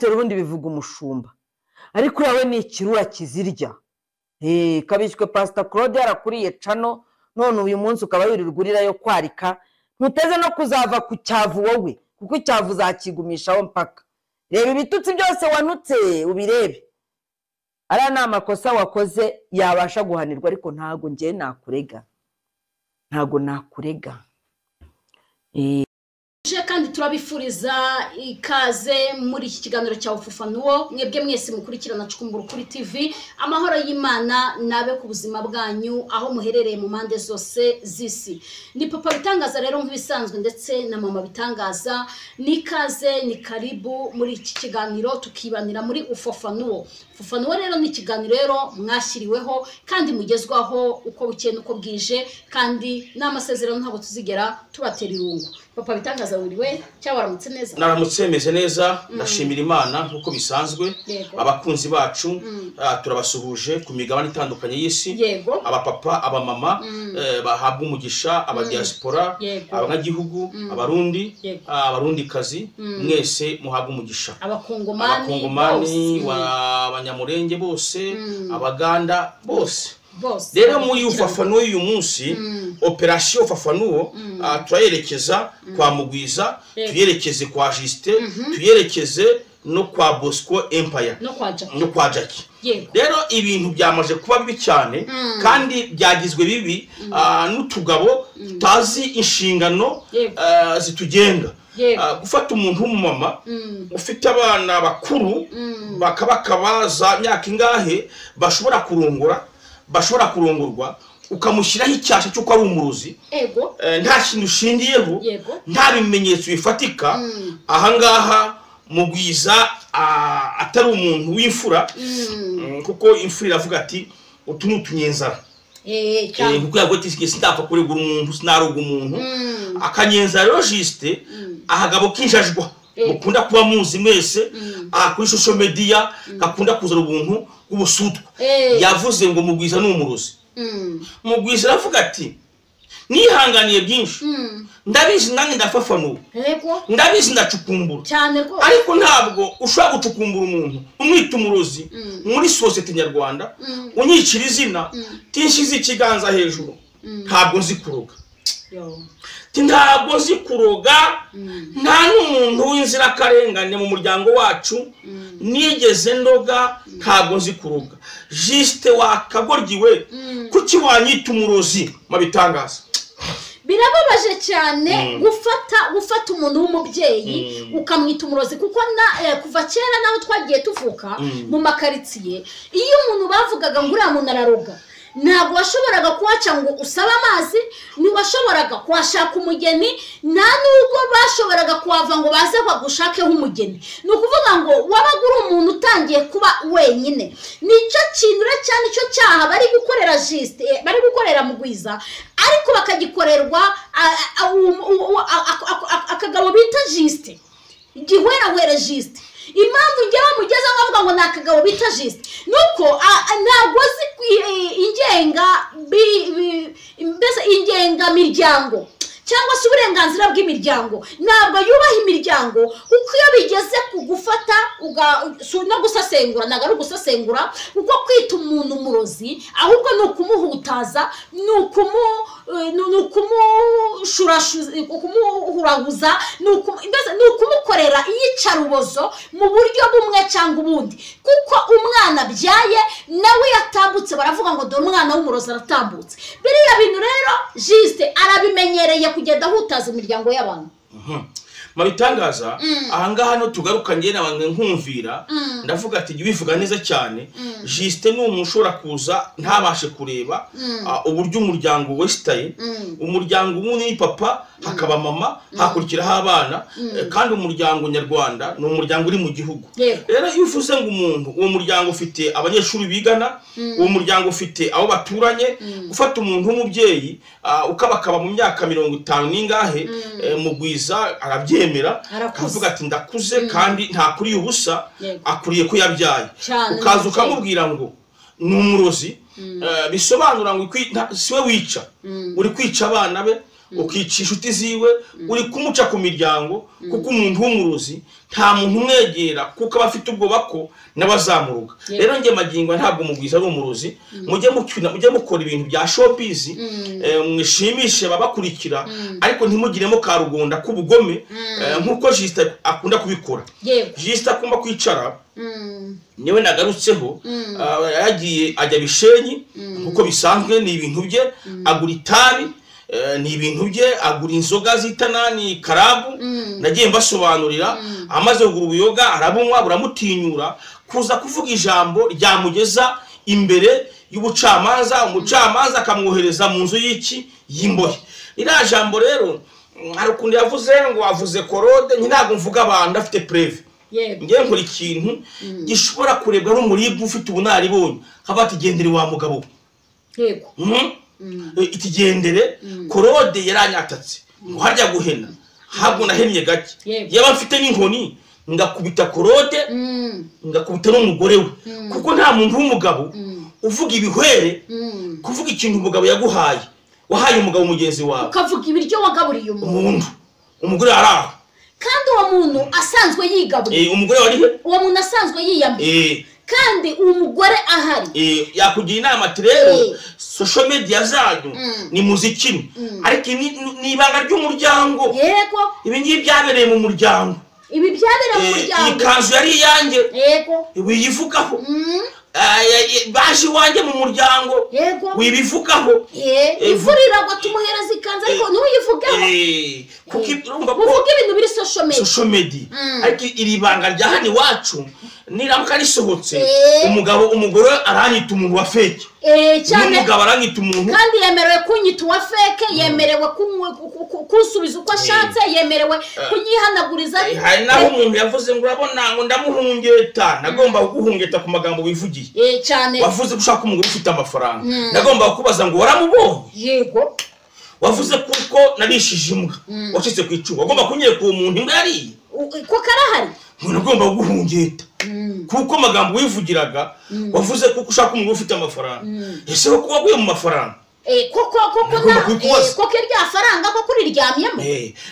Ubundi bivuga umushumba, ariko uriya we ni ikirura kizirya. Kabishywe Pastor Claude yarakuriye cano, none uyu munsi ukaba wirirwa urirayo kwarika, ntuteze no kuzava ku cyavu wowe, kuko icyavu uzakigumishaho mpaka. Reba ibitutsi byose wanutse ubirebe. Ariya ni amakosa wakoze yabasha guhanirwa, ariko ntago njye nakurega, ntago nakurega. Kandi turabifuriza ikaze muri iki kiganiro cya Ufufanuo, mwebwe mwese mukurikirana Cukumbura Ukuri TV. Amahoro y'Imana nabe ku buzima bwanyu aho muherereye mu mpande zose z'isi. Ni Papa Bitangaza rero nk'ibisanzwe ndetse na Mama Bitangaza, ni ikaze, ni karibu muri iki kiganiro tukibanira muri Ufufanuo. Ufufanuo rero ni ikiganiro rero mwashyiriweho kandi mugezwaho uko bukeye uko bwije, kandi n'amasezerano ntabwo tuzigera tubatera irungu. Papa Bitangaza wiriwe cyangwa waramutse neza? Naramutse meze neza, ndashimira Imana nkuko bisanzwe. Abakunzi bacu turabasuhuje ku migabane itandukanye y'isi, abapapa, abamama bahabwa umugisha, abadiaspora, abanyagihugu, abarundi, abarundikazi, mwese muhabwa umugisha, abakongomani, abanyamurenge bose, abaganda bose. Rero muri Ufafanuo uyu munsi, operation Ufafanuo turayerekeza kwa Mugwiza, tuyerekeze kwa Justin, tuyerekeze no kwa Bosco Empire no kwa Jackie. Rero ibintu byamaze kuba bibi cyane, kandi byagizwe bibi n'utugabo tutazi inshingano zitugenga. Gufata umuntu w'umumama ufite abana bakuru bakabakabaza myaka ingahe bashobora kurongora, bashobora kurongorwa, ukamushyiraho icyasha cy'uko ari umurozi, nta kintu ushingiyeho, nta bimenyetso bifatika. Ahangaha Mugwiza atari umuntu w'imfura, kuko imfura iravuga ati utu ni utunyenzara, kuko yavuga ati sindapfa kuregura umuntu, sinaroga umuntu. Akanyenzara rero Justin, ahagabo kinjajwa mukunda kuba muzi mwese kuri social media, gakunda kuzana ubuntu bw'ubusutwa. Yavuze ngo Mugwiza ni umurozi. Mugwiza aravuga ati nihanganiye byinshi, ndabizi nanjye ndafafanuwe, ndabizi ndacukumbura, ariko ntabwo ushobora gucukumbura umuntu umwita umurozi muri sosiyete nyarwanda, unyicira izina, tinshyize ikiganza hejuru, ntabwo nzi kuroga, ntabwo nzi kuroga, nta n'umuntu w'inzirakarengane mu muryango wacu nigeze ndoga, ntabwo nzi kuroga. Justin wakagoryiwe, kuki wanyita umurozi? Mabitangaza birababaje cyane gufata umuntu w'umubyeyi ukamwita umurozi, kuko kuva kera naho twagiye tuvuka mu makaritsiye, iyo umuntu bavugaga ngo uriya muntu araroga, ntabwo washoboraga kuhaca ngo usabe amazi, ntiwashoboraga kuhashaka umugeni, nta nubwo bashoboraga kuhava ngo baze bagushakeho umugeni. Ni ukuvuga ngo wabaga uri umuntu utangiye kuba wenyine. Nicyo kintu cyane, nicyo cyaha bari gukorera Justin, bari gukorera Mugwiza, ariko bakagikorerwa akagabo bita Justin, igihwerahwere Justin. Impamvu njyewe mugeze nkavuga ngo ni akagabo bita Justin nuko ntabwo azi ingenga mbese ingenga miryango cyangwa se uburenganzira bw'imiryango, ntabwo yubaha imiryango, kuko iyo bigeze ku gufata no gusesengura, ntabwo ari ugusesengura, kuko kwita umuntu umurozi ahubwo ni ukumuhutaza, ni ukumuhurahuza, ni ukumukorera iyicarubozo mu buryo bumwe cyangwa ubundi, kuko umwana abyaye nawe yatambutse baravuga ngo dore umwana w'umurozi aratambutse. Biriya bintu rero Justin arabimenyereye kugenda ahutaza imiryango y'abantu. Mabitangaza ahangaha no tugaruka ngiye nabange nkumvira, ndavuga ati bivuga neza cyane. Justin ni umuntu ushobora kuza ntabashe kureba uburyo umuryango wesitaye, umuryango umwe ni papa, hakaba mama, hakurikiraho abana, kandi umuryango nyarwanda ni umuryango uri mu gihugu. Rero iyo uvuze ngo umuntu, uwo muryango ufite abanyeshuri bigana, uwo muryango ufite abo baturanye, ufata umuntu w'umubyeyi ukabakaba mu myaka 50 n'ingahe, Mugwiza arabyemera akavuga ati ndakuze kandi ntakuriye ubusa, akuriye ko yabyaye. Ukaza ukamubwira ngo ni umurozi, bisobanura ngo siwe wica, uri kwica abana be, ukica inshuti ziwe, uri kumuca ku miryango, kuko umuntu w'umurozi nta muntu umwegera kuko aba afite ubwoba ko n'abazamuruga. Rero njye magingo ntabwo Mugwiza ari umurozi. Mujye mukina, mujye mukora ibintu bya showbiz, mwishimishe babakurikira, ariko ntimugiremo karugonda k'ubugome nk'uko Justin akunda kubikora. Justin akunda kwicara, niwe nagarutseho, yagiye ajya Bishenyi nkuko bisanzwe, ni ibintu bye, agura itabi, ni ibintu bye, agura inzoga zitanani karabu, nagiye mbasobanurira, amaze kugura ubuyoga arabunywa buramutinyura kuza kuvuga ijambo ryamugeza imbere y'ubucamanza, umucamanza akamwohereza mu nzu y'iki y'imbohe. Iriya jambo rero hari ukuntu yavuze ngo avuze Korode, ntabwo mvuga abantu afite preve. Ngiye nkora ikintu gishobora kurebwa n'umuribwa ufite ubunararibonye, haba ati gendere wa mugabo. Yego. Itigendere Korode yaranyatatse ngo harya guhena, habwo nahemye gake. Yaba mfite n'inkoni ngakubita Korode, ngakubita n'umugore we, kuko nta muntu w'umugabo uvuga ibihwere, kuvuga ikintu umugabo yaguhaye, wahaye umugabo mugenzi wawe, ukavuga ibiryo wagaburiye umuntu, umugore araho. Kandi uwo muntu asanzwe yigaburiye. Umugore wari he? Uwo muntu asanzwe yiyambiye. Kandi uwo mugore ahari. Yakugira inama ati rero social media zanyu ni muzikino, ariko ni ibanga ry'umuryango. Yego. Ibi ngibi byabereye mu muryango. Ibi byabereye mu muryango. Ikanzu yari iyanjye. Yego. Wiyivugaho. Baje iwanjye mu muryango. Yego. Wibivugaho. Imvura iragwa tumuhereza ikanzu ariko ntuyivugeho. Kuko urumva ko uvuga ibintu biri social media. Social media. Ariko iri banga rya hano iwacu niramuka risohotse, umugabo umugore aranyita umuntu wa fake. Cyane. Umugabo aranyita umuntu. Kandi yemerewe kunyita uwa fake, yemerewe kunsubiza uko ashatse, yemerewe kunyihanaguriza. Hari naho umuntu yavuze ngo urabona ngo ndamuhungeta, nagomba kuguhungeta ku magambo wivugiye. Cyane. Wavuze ko ushaka umugore ufite amafaranga. Nagomba kukubaza ngo waramubonye? Yego. Wavuze kuko narishije imbwa, wacitse ku icumu, wagomba kunyereka uwo muntu imbwa yariye. Ko karahari? Nagomba kuguhungeta. Kuko amagambo wivugiraga, wavuze kuko ushaka umugore ufite amafaranga. Ese ko waguye mu mafaranga? Koko irya faranga ko kuriryamyemo?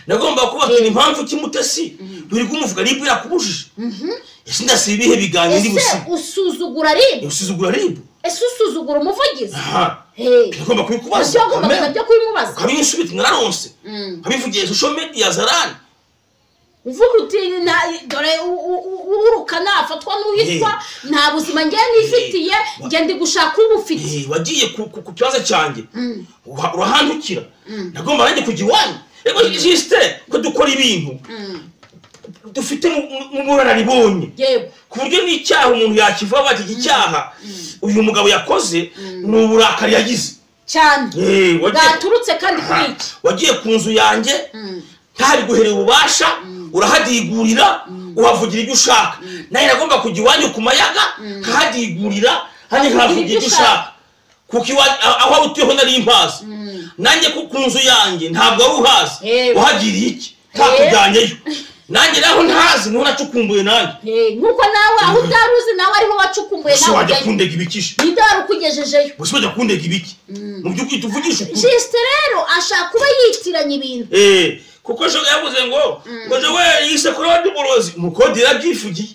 Nagomba kubaza impamvu kimutesi buri kumuvuga ribu yakubujije. Ese ndasiba ibihe biganiro iri busibe? Ese usuzugura ribu? Usuzugura ribu? Ese usuzugura umuvugizi? Nagomba kubikubaza. Nagomba nabyo kubimubaza. Ukabinsubita nararonse. Abivugiye social media zarani. Uvuga uti dore urukana afatwa n'uhitwa, nta buzima ngiye nifitiye, ngiye ndi gushaka ubufite. Wagiye ku kibazo cyanjye urahantukira, nagomba nanjye kujya iwanyu. Ego Justin ko dukora ibintu dufite mu bunararibonye, ku buryo n'icyaha umuntu yakivuga bati iki cyaha uyu mugabo yakoze ni uburakari yagize cyane bwaturutse kandi kuri iki. Wagiye ku nzu yanjye ntari guherera ububasha, urahadigurira, uhavugira ibyo ushaka. Naye nagomba kujya iwanyu ku mayaga nkahadigurira, hanye nkahavugira ibyo ushaka, kuko aho utuyeho nari impazi. Nanjye ku nzu yanjye ntabwo wari uhazi, wahagiriye iki? Ntakujyanyeyo. Nanjye naho ntazi, niho nacukumbuye nanjye. Nkuko nawe aho utari uzi nawe ariho wacukumbuye nawe. Ese wajya kundega ibiki? Ninde wari ukugejejeyo? Ese wajya kundega ibiki? Mu by'ukuri tuvugisha ukuri. Justin rero ashaka kuba yitiranya ibintu. Kuko yavuze ngo we yise Korode umurozi, Mukodi yarabyifugiye.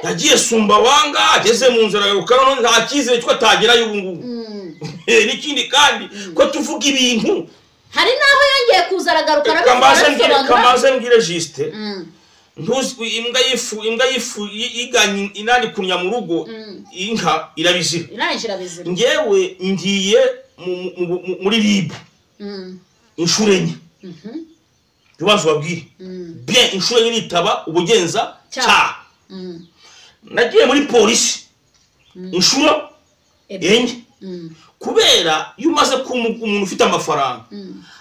Yagiye Sumbawanga, ageze mu nzara agaruka none nta cyizere cyo atagerayo ubu ngubu. N'ikindi kandi ko tuvuga ibintu. Hari naho yongeye kuza aragaruka arabisobanura. Kamaze mbwire Justin. Ntuzi imbwa yifu iganye inani kunya mu rugo, inka irabizira. Irabizira. Ngewe ngiye muri RIB. Inshuro enye. Ibibazo babwire. Bien inshuro enye nitaba ubugenza cyaha. Nagiye muri polisi inshuro enye. Kubera iyo umaze kuba umuntu ufite amafaranga,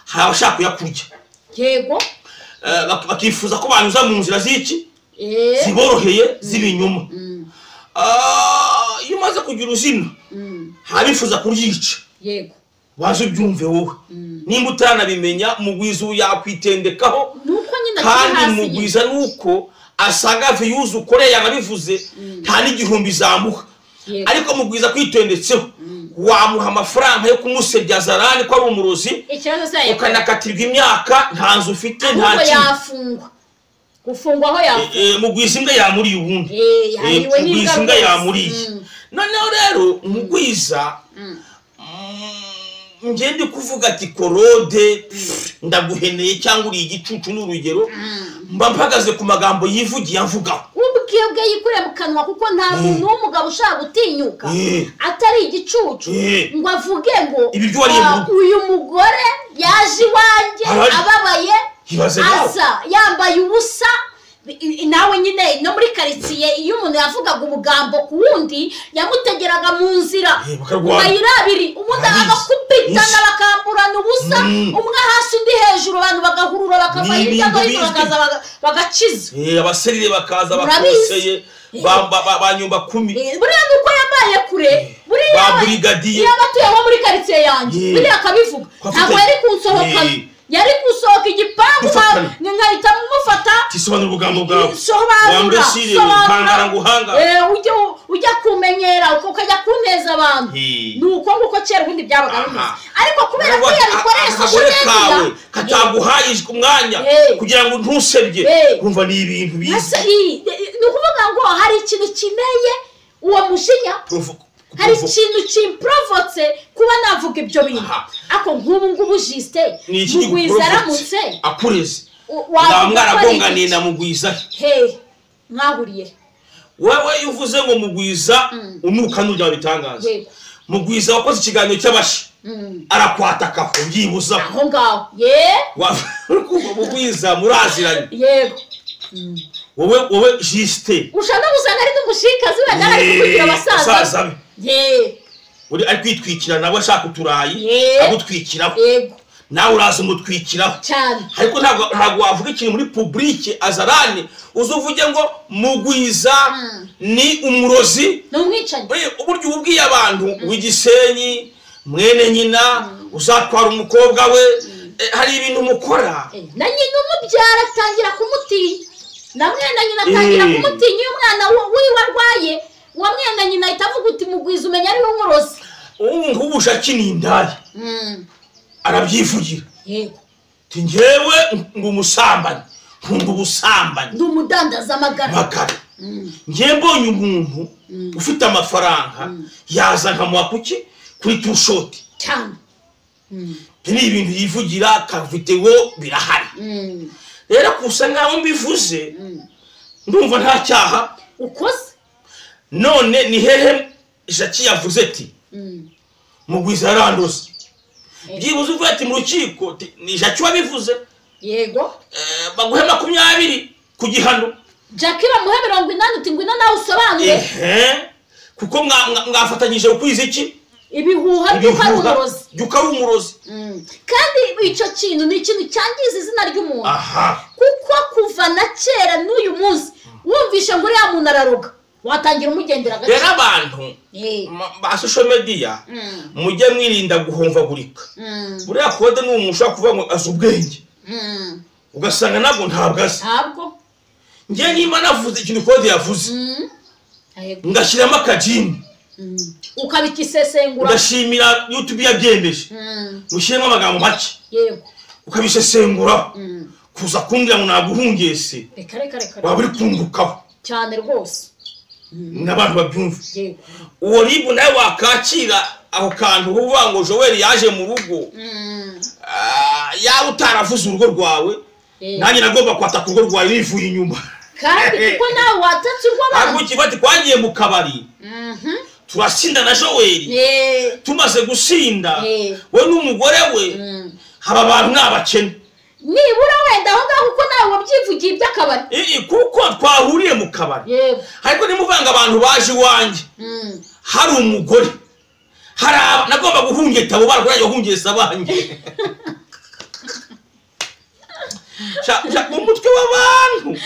hari abashaka kuyakurya. Yego. Bakifuza ko banyuza mu nzira z'iki ziboroheye z'ibinyoma. Iyo umaze kugira uzina, hari abifuza kuryica. Yego. Waje ubyumve wowe. Nimba utaranabimenya, Mugwiza yakwitendekaho. Kandi Mugwiza nuko asanga views ukoreye yanabivuze, nta n'igihumbi zamuha. Ariko Mugwiza kwitendetseho. Wamuha amafaranga yo kumusebya zarani ko ari umurozi, ukanakatirwa imyaka nta nzu ufite, nta kintu. Yafungwa gufungwa aho yafungwa. Mugwiza imbwa yamuriye ubundi. Mugwiza imbwa yamuriye. Noneho rero Mugwiza ngende kuvuga ati Korode ndaguheneye cyangwa uri igicucu n'urugero, mba mpagaze ku magambo yivugiye avuga ubwe yikure mu kanwa, kuko nta muntu w'umugabo ushaka gutinyuka atari igicucu ngo avuge ngo uyu mugore yaje iwanjye ababaye aza yambaye ubusa. Nawe nyine no muri karitsiye iyo umuntu yavugaga ubugambo ku wundi yamutegeraga mu nzira mayira abiri, ubundi agakubitana bakamburana ubusa, umwe hasi undi hejuru, abantu bagahurura bakava hirya no hino bakaza bagakiza. Abaserire bakaza bakoseye banyumba kumi. Buriya nuko yambaye kure, buriya yabatuye nko muri karitsiye yanjye, buriya akabivuga ntabwo yari kunsohokana, yari gusohoka igipangu nkahita mufata. Tisobanura ubugambo bwawe wambesire nkangara nguhanga, ujya kumenyera ukajya kuneza abantu. Nuko nguko kera ubundi byabaga bimeze, ariko kubera ko yabikoresha social kataguhaye umwanya kugira ngo ntusebye, kumva ni ibintu biza. Ni ukuvuga ngo hari ikintu kineye uwo mushinya, hari ikintu kimprovotse kuba navuga ibyo bintu. Ako nk'ubu ngubu Justin Mugwiza aramutse akureze mwaragonganiye na Mugwiza he mwahuriye wewe, iyo uvuze ngo Mugwiza unuka n'urya bitangaza. Mugwiza wakoze ikiganiro cy'abashi arakwataka ubyibuza aho ngaho. Ye Mugwiza muraziranye. Yego wowe Justin ushaka gusanga ari n'umushikazi wenda ari kugira abasaza be. Uri ari kwitwikira nabo ashaka uturayi agutwikiraho. Yego nawe uraza umutwikiraho cyane, ariko ntabwo wavuga ikintu muri public azarani uzuvuge ngo Mugwiza ni umurozi, ni umwicanyi. Uburyo ubwiye abantu w'igisenyi mwene nyina uzatwara umukobwa we, hari ibintu mukora na nyina umubyara atangira kumutinya, na mwene nyina atangira kumutinya. Iyo umwana wiwe arwaye uwo mwene nyina ahita avuga uti Mugwiza umenya ari n'umurozi. Ubu ngubu Jackie ni indaya arabyivugira. Yego ati njyewe ngo umusambanyi, nkunda ubusambanyi, ndi umudandaza amagara. Njye mbonye umuntu ufite amafaranga yaza nkamuha kuki kuri tushoti cyane. Ni ibintu yivugira kavideo birahari. Rero kusa nkaho mbivuze ndumva nta cyaha ukoze. None ni hehe Jackie yavuze ati Mugwiza yarandoze, byibuze uvuye ati mu rukiko ni Jackie wabivuze. Yego baguhe 20 ku gihano, Jackie bamuhe 80 uti ngwino nawe usobanure. Kuko mwafatanyije ukwiza iki ibihuha by'uko ari umurozi. Kandi icyo kintu ni ikintu cyangiza izina ry'umuntu. Kuko kuva na kera n'uyu munsi wumvishe ngo uriya muntu araroga watangira umugendera gake. Rero abantu ba social media mujye mwirinda guhomvagurika. Buriya Kode ni umuntu ushobora kuvuga ngo azi ubwenge, ugasanga nabwo ntabwo azi. Ntabwo njye niba navuze ikintu Kode yavuze ngashyiramo akajini ukabikisesengura, ndashimira YouTube yabyemeje, mushyiremo amagambo make. Yego ukabisesengura kuza kumbwira ngo naguhungese, reka reka reka waba uri kungukaho cyane rwose n'abantu babyumva. Uwo ribu nawe wakakira aho kantu uvuga ngo Joel yaje mu rugo, yaba utaravuze urugo rwawe nanjye nagomba kwataka urugo rwawe nivuye inyuma, kandi kuko nawe watatse urw'abantu. Ariko kibati twagiye mu kabari turasinda na Joel, tumaze gusinda we n'umugore we, haba abantu n'abakene nibura wenda aho ngaho kuko nawe wabyivugiye iby'akabari. Kuko twahuriye mu kabari. Ariko nimuvanga abantu baje iwanjye hari umugore, hari nagomba guhungeta abo barwaye guhungesa abanjye. Mu mutwe w'abantu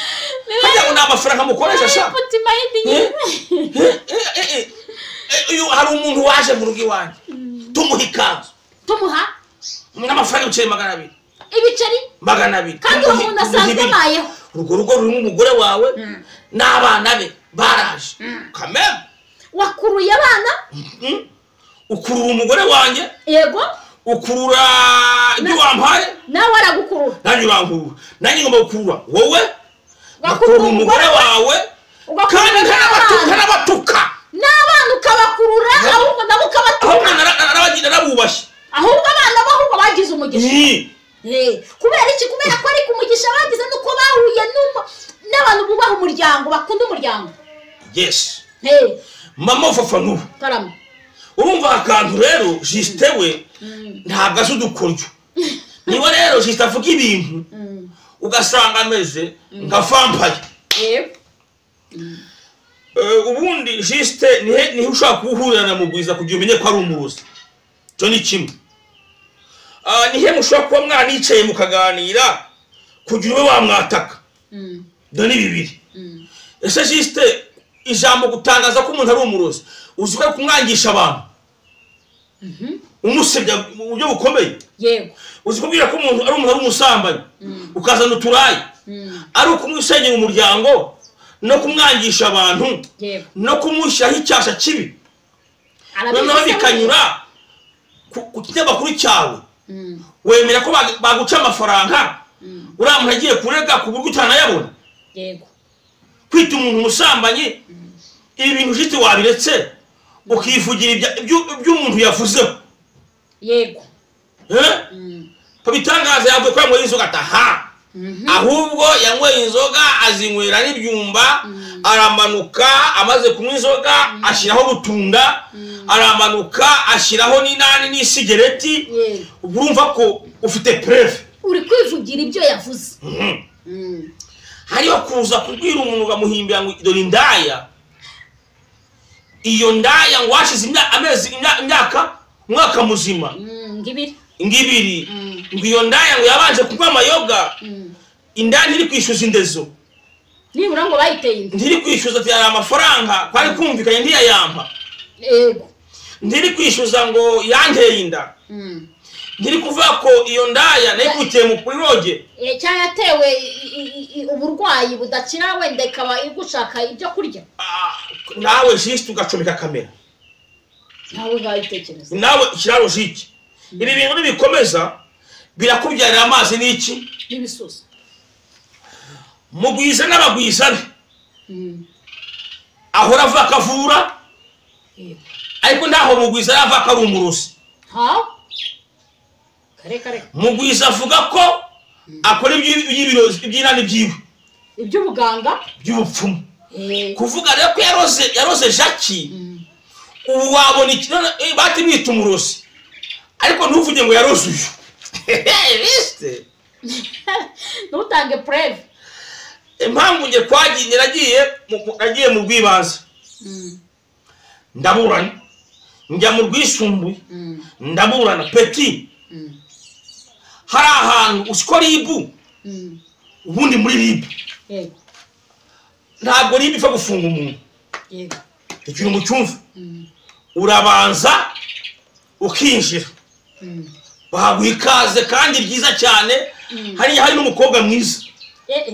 hajya ngo ni amafaranga mukoresha sha. Hari umuntu waje mu rugo iwanjye tumuha ikanzu, tumuha n'amafaranga ibiceri 200, ibiceri 200, kandi uwo muntu asanzwe abayeho. Urwo rugo rurimo umugore wawe n'abana be baraje kameme, wakuruye abana Ukurura umugore wanjye. Yego. Ukurura ibyo wampaye. Nawe aragukurura. Nanjye urankurura. Nanjye ngomba gukurura wowe. Ugakurura umugore wawe. Kandi nkanabatuka. N'abana ukabakurura ahubwo nabo ukabatuka. Ahubwo narabubashye. Ahubwo abana bo ahubwo bagize umugisha. Kubera iki? Kubera ko ari ku mugisha bagize nuko bahuye n'abantu bubaha umuryango, bakunda umuryango. Yes. Mama ufafanuwo. Karame. Urumva akantu rero Justin we ntabwo azi udukoryo. Niba rero Justin avuga ibintu ugasanga ameze nka vampire. Yego. Ubundi Justin nihe ushaka kuhurira na Mugwiza kugira umenye ko ari umurozi. Cyo ni kimwe. Nihe mushobora kuba mwanicaye mukaganira kugira ube wamwataka. Dore ni bibiri. Ese Justin ijambo gutangaza ko umuntu ari umurozi uzi ko kumwangisha abantu umusebya mu buryo bukomeye. Yego. Uzi kubwira ko umuntu ari umuntu ari umusambanyi ukazana uturayi ari ukumwisenyera umuryango no kumwangisha abantu no kumushyiraho icyasha kibi noneho bikanyura ku kinyamakuru cyawe. Wemera ko baguca amafaranga uriya muntu agiye kurega ku buryo utanayabona. Yego. Kwita umuntu umusambanyi ibi bintu ufite wabiretse ukivugira ibyo umuntu yavuzeho. Yego. Pabitangaza yavuye ko yanyweye inzoga ataha. Ahubwo yanyweye inzoga azinywera n'ibyumba, aramanuka amaze kunywa inzoga ashyiraho butunda, aramanuka ashyiraho n'inani n'isigereti. Urumva ko ufite preuve. Uri kwivugira ibyo yavuze. Hariho kuza kubwira umuntu ukamuhimbira ngo dore indaya. Iyo ndaya ngo washize amezi imyaka umwaka muzima ngibiri ngo iyo ndaya ngo yabanje kunywa amayoga. Indaya ntiri kwishyuza indezo nibura ngo bayiteye inda, ntiri kwishyuza ati hari amafaranga kwari kumvikanye ntiyayampa. Yego. Ntiri kwishyuza ngo yanteye inda. Ntiri kuvuga ko iyo ndaya nayikutiye mu kuroge cyangwa yatewe uburwayi budakira wenda ikaba igushaka ibyo kurya. Nawe Justin ugacomeka kamera nawe ugayitekereza nawe shyira logique. Ibi bintu nibikomeza birakubyarira amazi n'iki n'ibisusa. Mugwiza n'abagwiza be ahora avuga akavura, ariko ntaho Mugwiza yava ko ari umurozi. Mugwiza avuga ko akora iby'ibirozi iby'inani byiwe iby'ubuganga by'ubupfumu. Kuvuga rero ko yaroze Jackie ubu wabona bati mwita umurozi ariko ntuvuge ngo yaroze uyu. Ntutange preuve. Impamvu nge kwagiye nagiye mu rwibanze ndaburana, njya mu rwisumbuye ndaburana petit. Hari ahantu usiko ribu ubundi muri ribu ntabwo ribu ipfa gufunga umuntu. Ikintu mucyumva urabanza ukinjira baguha ikaze kandi ryiza cyane. Hari n'umukobwa mwiza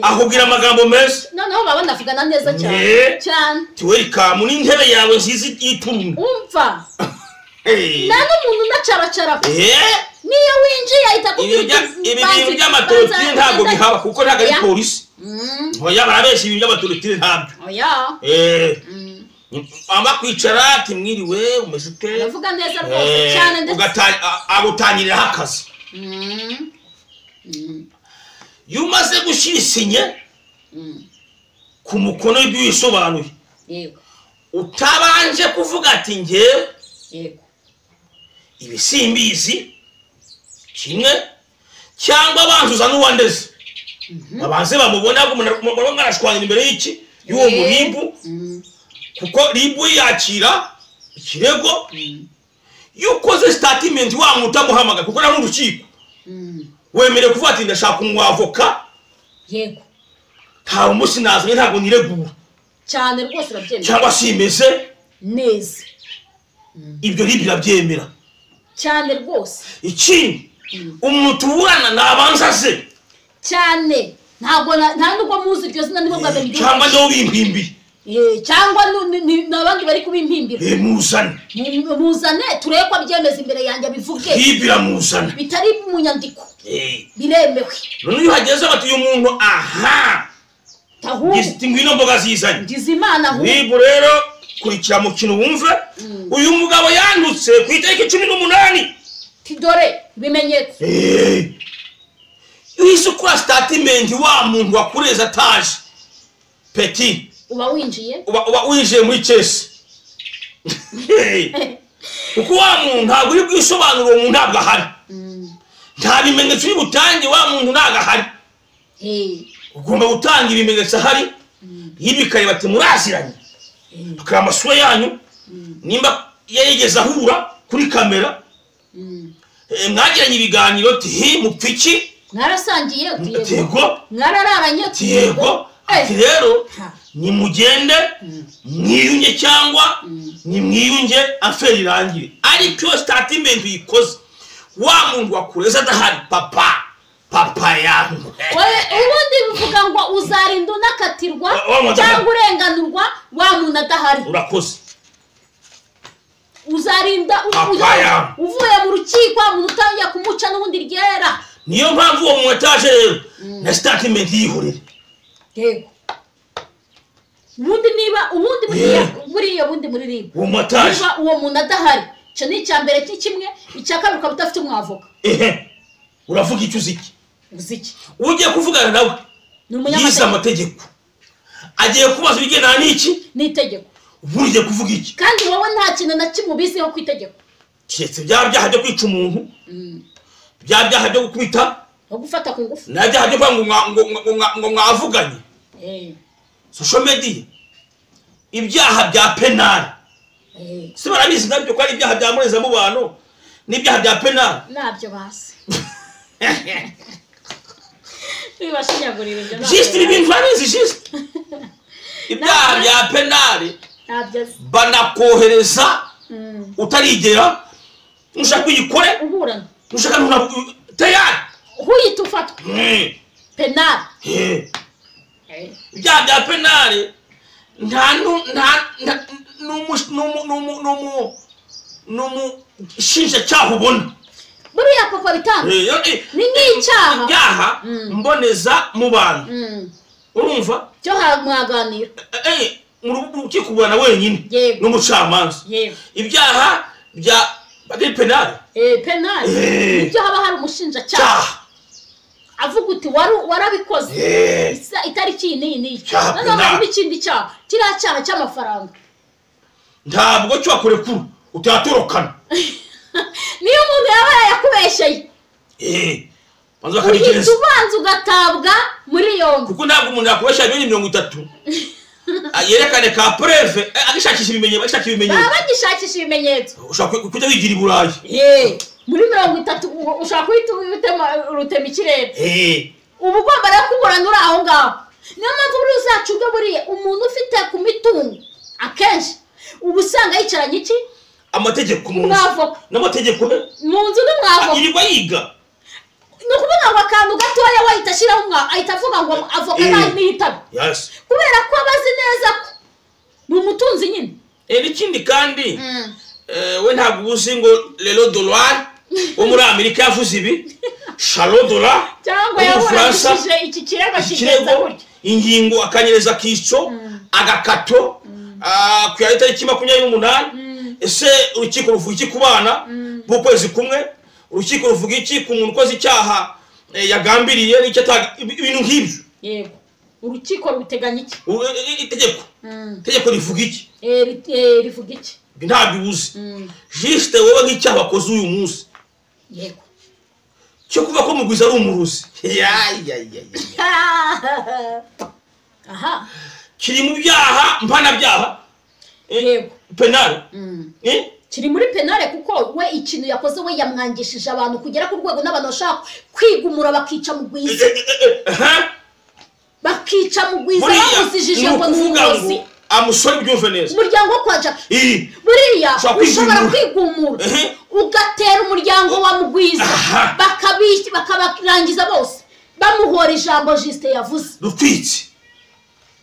akubwira amagambo meza noneho baba banavugana neza cyane cyane. Welcome n'intebe yawe nziza y'iturungu. Umva nta n'umuntu unacaracara. Niyo winjiye ahita akubwira ibi bintu by'amatorotire ntabwo bihaba kuko ntabwo ari polisi. Oya barabeshya ibintu by'amatorotire ntabyo. Oya. Amba kwicara ati mwiriwe umeze ute? Aravuga neza rwose cyane ndetse agutangiriraho akazi. Iyo umaze gushyira isinye ku mukono w'ibyo wisobanuye utabanje kuvuga ati njyewe ibi simbizi kimwe cyangwa abanzuza n'uwandeze babanze bamubona mwarashwanyira imbere y'iki y'uwo muribu kuko ribu yakira ikirego. Iyo ukoze statement wamutamuhamagara kuko nari urukiko wemerewe kuvuga ati ndashaka umwavoka. Yego. Nta umunsi nazanye ntabwo niregura cyane rwose urabyemera cyangwa simeze neza. Ibyo ribu irabyemera cyane rwose. Ikindi umuntu uburana nabanza ze cyane ntabwo nta nubwo muzi iryo zina nibo bwa mbere cyangwa nibo bimpimbi. Cyangwa n'abandi bari kubimpimbira. Muzane. Muzane turebe ko abyemeza imbere yanjye bivuge. Hibira muzane. Bitari mu nyandiko. Biremewe. None iyo hageze bati uyu muntu aha. Tahu. Ngwino mboga zizanye. Ngize Imana aho. Niba rero kurikira mukino wumve uyu mugabo yandutse ku itariki 18. Tidore bimenyetso. Iyo ukora statement wa muntu wakureza ataje. Petit uba winjiye uba winjiye muri case. Kuko wa muntu ntabwo uri bwisobanura, uwo muntu ntabwo ahari. Nta bimenyetso uri butange, wa muntu ntabwo ahari. Ugomba gutanga ibimenyetso ahari. Yibikaye bati muraziranye. Bakaba amasura yanyu nimba yarigeze ahura kuri kamera. Mwagiranye ibiganiro ti mupfiki mwarasangiye yego mwarararanye yego. Ati rero nimugende mwiyunge cyangwa nimwiyunge aferi irangire. Ariko iyo statement uyikoze wa muntu wakureza adahari papa yangu. Ubundi bivuga ngo uzarinda unakatirwa cyangwa urenganurwa wa muntu adahari. Urakoze. Uzarinda uvuye mu rukiko muntu utangiye kumuca n'ubundi ryera. Niyo mpamvu uwo muntu ataje rero na statement yihorere. Yego. Ubundi niba ubundi buriya bundi muri ribu. Niba uwo muntu adahari, icyo ni icya mbere kimwe, icya kabiri ukaba udafite umwavoka. Uravuga icyo uzi iki? Uzi iki? Ugiye kuvugana nawe yize amategeko. Agiye kubaza ibigendana n'iki? N'itegeko. Ubundi ugiye kuvuga iki? Kandi wowe nta kintu na kimwe ubiziho ku itegeko. Keretse bya byaha byo kwica umuntu, bya byaha byo gukubita, no gufata ku ngufu, na byaha byo kuvuga ngo mwavuganye. Social media ibyaha bya penal. Si barabizi nabyo ko ari ibyaha bya murezamubano n'ibyaha bya penal. Nabyo basi. Bibashinyagurira ibyo. Just ibintu barabizi just. Ibyaha bya penal nabyo banakohereza utarigera ushaka uyikore uburana. Ushaka tayari huyita ufatwa. Penal. Ibyaha bya penal nta n'umushinjacyaha ubona. Buriya papa bitanga ni nk'icyaha. Ibyaha mboneza mu bantu. Urumva? Cyo mwaganira. Mu rukiko uburana wenyine n'umucamanza. Ibyaha bya penal. Penal. Nibyo haba hari umushinjacyaha. Avuga uti warabikoze itariki iyi n'iyi. Noneho hari n'ikindi cyaha kiriya cyaha cy'amafaranga ntabwo cyo wakurekura utatorokana. Niyo umuntu yaba yakubesheye uhita ubanza ugatabwa muri yombi, kuko ntabwo umuntu yakubeshya 30 miliyoni yerekane ka preve agishakisha ibimenyetso. Baba bagishakisha ibimenyetso. Ushobora kujya wigira i Burayi muri 30 ushaka kuhita urutema ikirere. Uba ugomba rero kuburana uri aho ngaho. Niyo mpamvu buriya uzacunge buriya umuntu ufite ku mitungo akenshi uba usanga yicaranye iki? Amategeko mu nzu. N'amategeko mu nzu n'umwavoka. Yirirwa yiga. Ni ukuvuga ngo akantu gatoya we ahita ashyiraho ahita avuga ngo avoka ntiyitabe. Kubera ko aba azi neza ko ni umutunzi nyine. N'ikindi kandi we ntabwo uzi ngo Lelo Dollar wo muri Amerika yavuze ibi, Charles Dollar cyangwa yaburanyije iki kirego kigenza gutya, ingingo akanyereza kico agakato ku ya itariki 28. Ese urukiko ruvuga iki ku bana b'ukwezi kumwe? Urukiko ruvuga iki ku muntu ukoze icyaha yagambiriye n'icyo ibintu nk'ibyo? Yego. Urukiko ruteganya iki? Itegeko. Itegeko rivuga iki? Rivuga iki? Ntabwo uzi. Juste wowe nk'icyaha wakoze uyu munsi. Yego. Cyo kuva ko Mugwiza ari umuruzi. Aha. Kiri mu byaha mpanabyaha. Yego. Penal. Kiri muri penale kuko we ikintu yakoze we yamwangishije abantu kugera ku rwego n'abantu bashaka kwigumura bakica Mugwiza. Bakica Mugwiza bamuzijije ngo ni umurozi. Amusore byumve neza. Umuryango kwa Jackie. Buriya ushobora kwigumura ugatera umuryango wa Mugwiza bakabarangiza bose bamuhora ijambo Juste yavuze. Rutwitsi.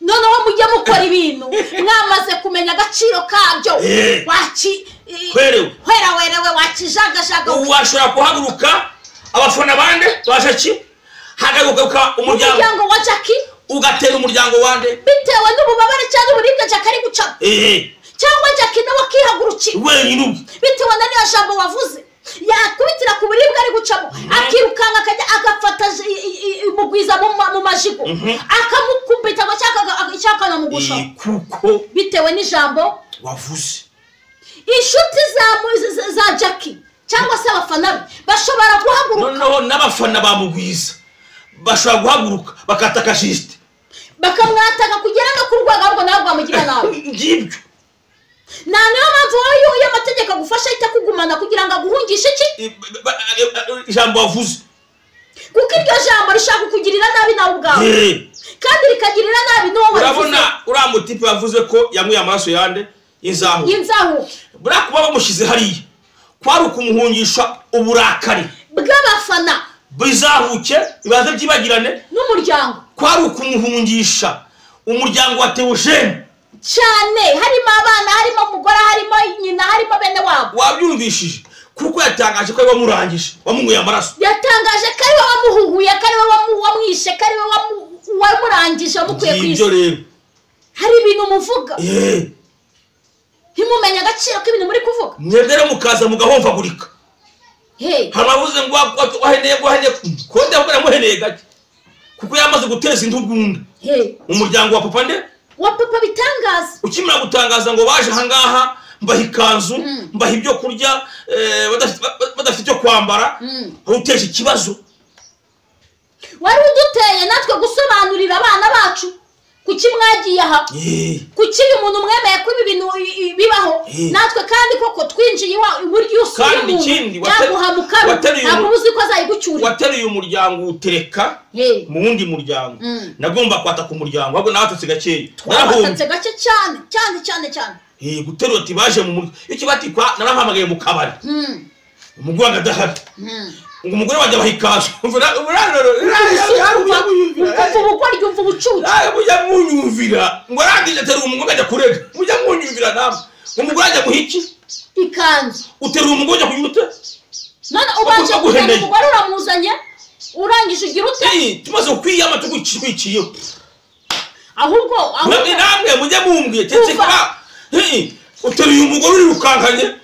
Noneho mujye mukora ibintu mwamaze kumenya agaciro kabyo. Waki hwera werewe wakijagajaga. Washobora kuhaguruka abafana bande bashaki hagaruka umuryango wa Jackie ugatera umuryango wande bitewe n'ububabare cyangwa uburibwe Jackie ari guca. Cyangwa Jackie nawe akihagurukira wenyine bitewe na niyo jambo wavuze yakubitira ku buribwe ari gucamo akirukanka akajya agafata Mugwiza mu majigo akamukubita cyangwa akamugusha kuko bitewe n'ijambo wavuze. Inshuti za Jackie cyangwa se abafana be bashobora guhaguruka. Noneho n'abafana ba Mugwiza bashobora guhaguruka bakataka Justin bakamwataka kugera no ku rwego ahubwo nawe rwamugira nabi. Ngibyo nta niyo mpamvu wowe iyo amategeko agufasha ahita kugumana kugira ngo aguhungishe iki ijambo wavuze, kuko iryo jambo rishaka kukugirira nabi nawe ubwawe kandi rikagirira nabi n'uwo wavuze. Urabona uriya mutipe wavuze ko yanyweye amaraso yande y'inzahuke, buriya kuba bamushyize hariya kwari ukumuhungisha uburakari bw'abafana bizahuke bibaze byibagirane n'umuryango, kwari ukumuhungisha umuryango wa Theogene cyane, harimo abana, harimo umugore, harimo nyina, harimo bene wabo. Wabyumvishije kuko yatangaje ko ari wamurangije wamunyweye amaraso, yatangaje ko ari we wamuhuhuye, ko ari we wamwishe, ko ari we wamurangije wamukuye ku isi. Ibyo rero hari ibintu muvuga ntimumenye agaciro k'ibintu muri kuvuga, mwebwe rero mukaza mugahomvagurika. Hari abavuze ngo waheneye ngo waheneye konde ahubwo namuheneye gake kuko yamaze guteza intugunda umuryango wa papa nde wa papa bitangaza. Ukimara gutangaza ngo baje ahangaha mbaha ikanzu mbaha ibyo kurya badafite icyo kwambara, uteje ikibazo. Wari uduteye natwe gusobanurira abana bacu kuki mwagiye aha, kuki uyu muntu mwemeye ko ibi bintu bibaho, natwe kandi koko twinjiye iburyo usuye umuntu yaguha mukaru ntabwo uzi ko azayigucyurira. Wateruye umuryango utereka mu wundi muryango, nagomba kwataka umuryango ahubwo nawe gakeya, twatatse gake cyane cyane cyane cyane. Guterura ati baje mu muryango icyo bati kwa narahamagaye mu kabari umugore adahari ngo umugore wajya bahikaje umva ubucucu mujya munyumvira ngo arangije aterura umugore ajya kurega, mujya munyumvira namwe umugore ajya guha iki ikanzu, uterura umugore ajya kunyuta none ubanje kugenda umugore uramuzanye urangije ugira ute tumaze kwiyama tuguciye ahubwo namwe mujya mumbwiye ceceka uteruye umugore urirukankanye.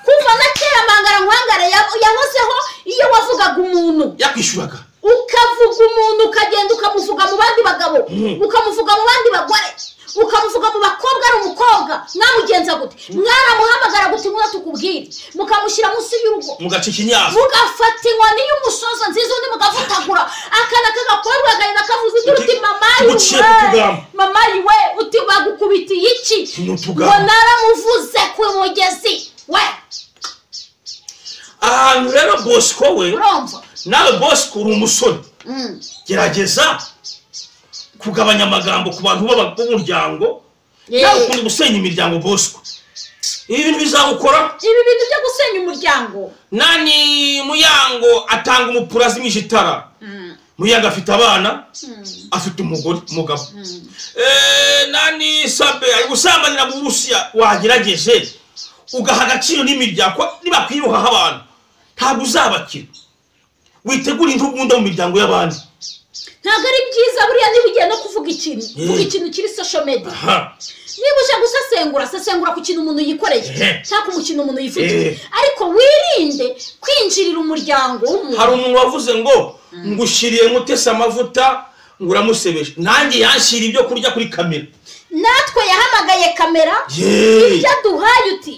Kuva na kera mangara nkwangare yahozeho iyo wavugaga umuntu yakwishyuraga, ukavuga umuntu ukagenda ukamuvuga mu bandi bagabo, ukamuvuga mu bandi bagore, ukamuvuga mu bakobwa ari umukobwa, mwamugenza gute? Mwaramuhamagara gute ngo tukubwire, mukamushyira munsi y'urugo, mugaca ikinyafu, mugafata inkoni y'umusozo nziza undi mugavutagura akana k'agakobwa kagenda kavuze ugira uti mama yiwe uti bagukubitiye iki ngo naramuvuze ku mugezi we. Ahantu rero Bosco we nawe Bosco uri umusore, gerageza kugabanya amagambo ku bantu b'umuryango, nawe ukunda gusenya imiryango Bosco, ibi bintu bizagukora, ibi bintu byo gusenya umuryango. Nani Muyango atanga umupura azimije itara, Muyango afite abana, afite umugore umugabo, nani Sabe ari gusambanira mu Burusiya, wagerageje ugaha agaciro n'imiryango nibakwiruhaho abantu ntabwo uzabakira, witegura intugunda mu miryango y'abandi. Ntabwo ari byiza buriya niba ugiye no kuvuga ikintu, vuga ikintu kiri social media. Niba uje gusesengura, sesengura ku kintu umuntu yikoreye cyangwa ku kintu umuntu yivugiye, ariko wirinde kwinjirira umuryango w'umuntu. Hari umuntu wavuze ngo ngushyiriye Mutesi amavuta ngo uramusebeje, nanjye yanshyira ibyo kurya kuri kamera, natwe yahamagaye kamera ibyo aduhaye uti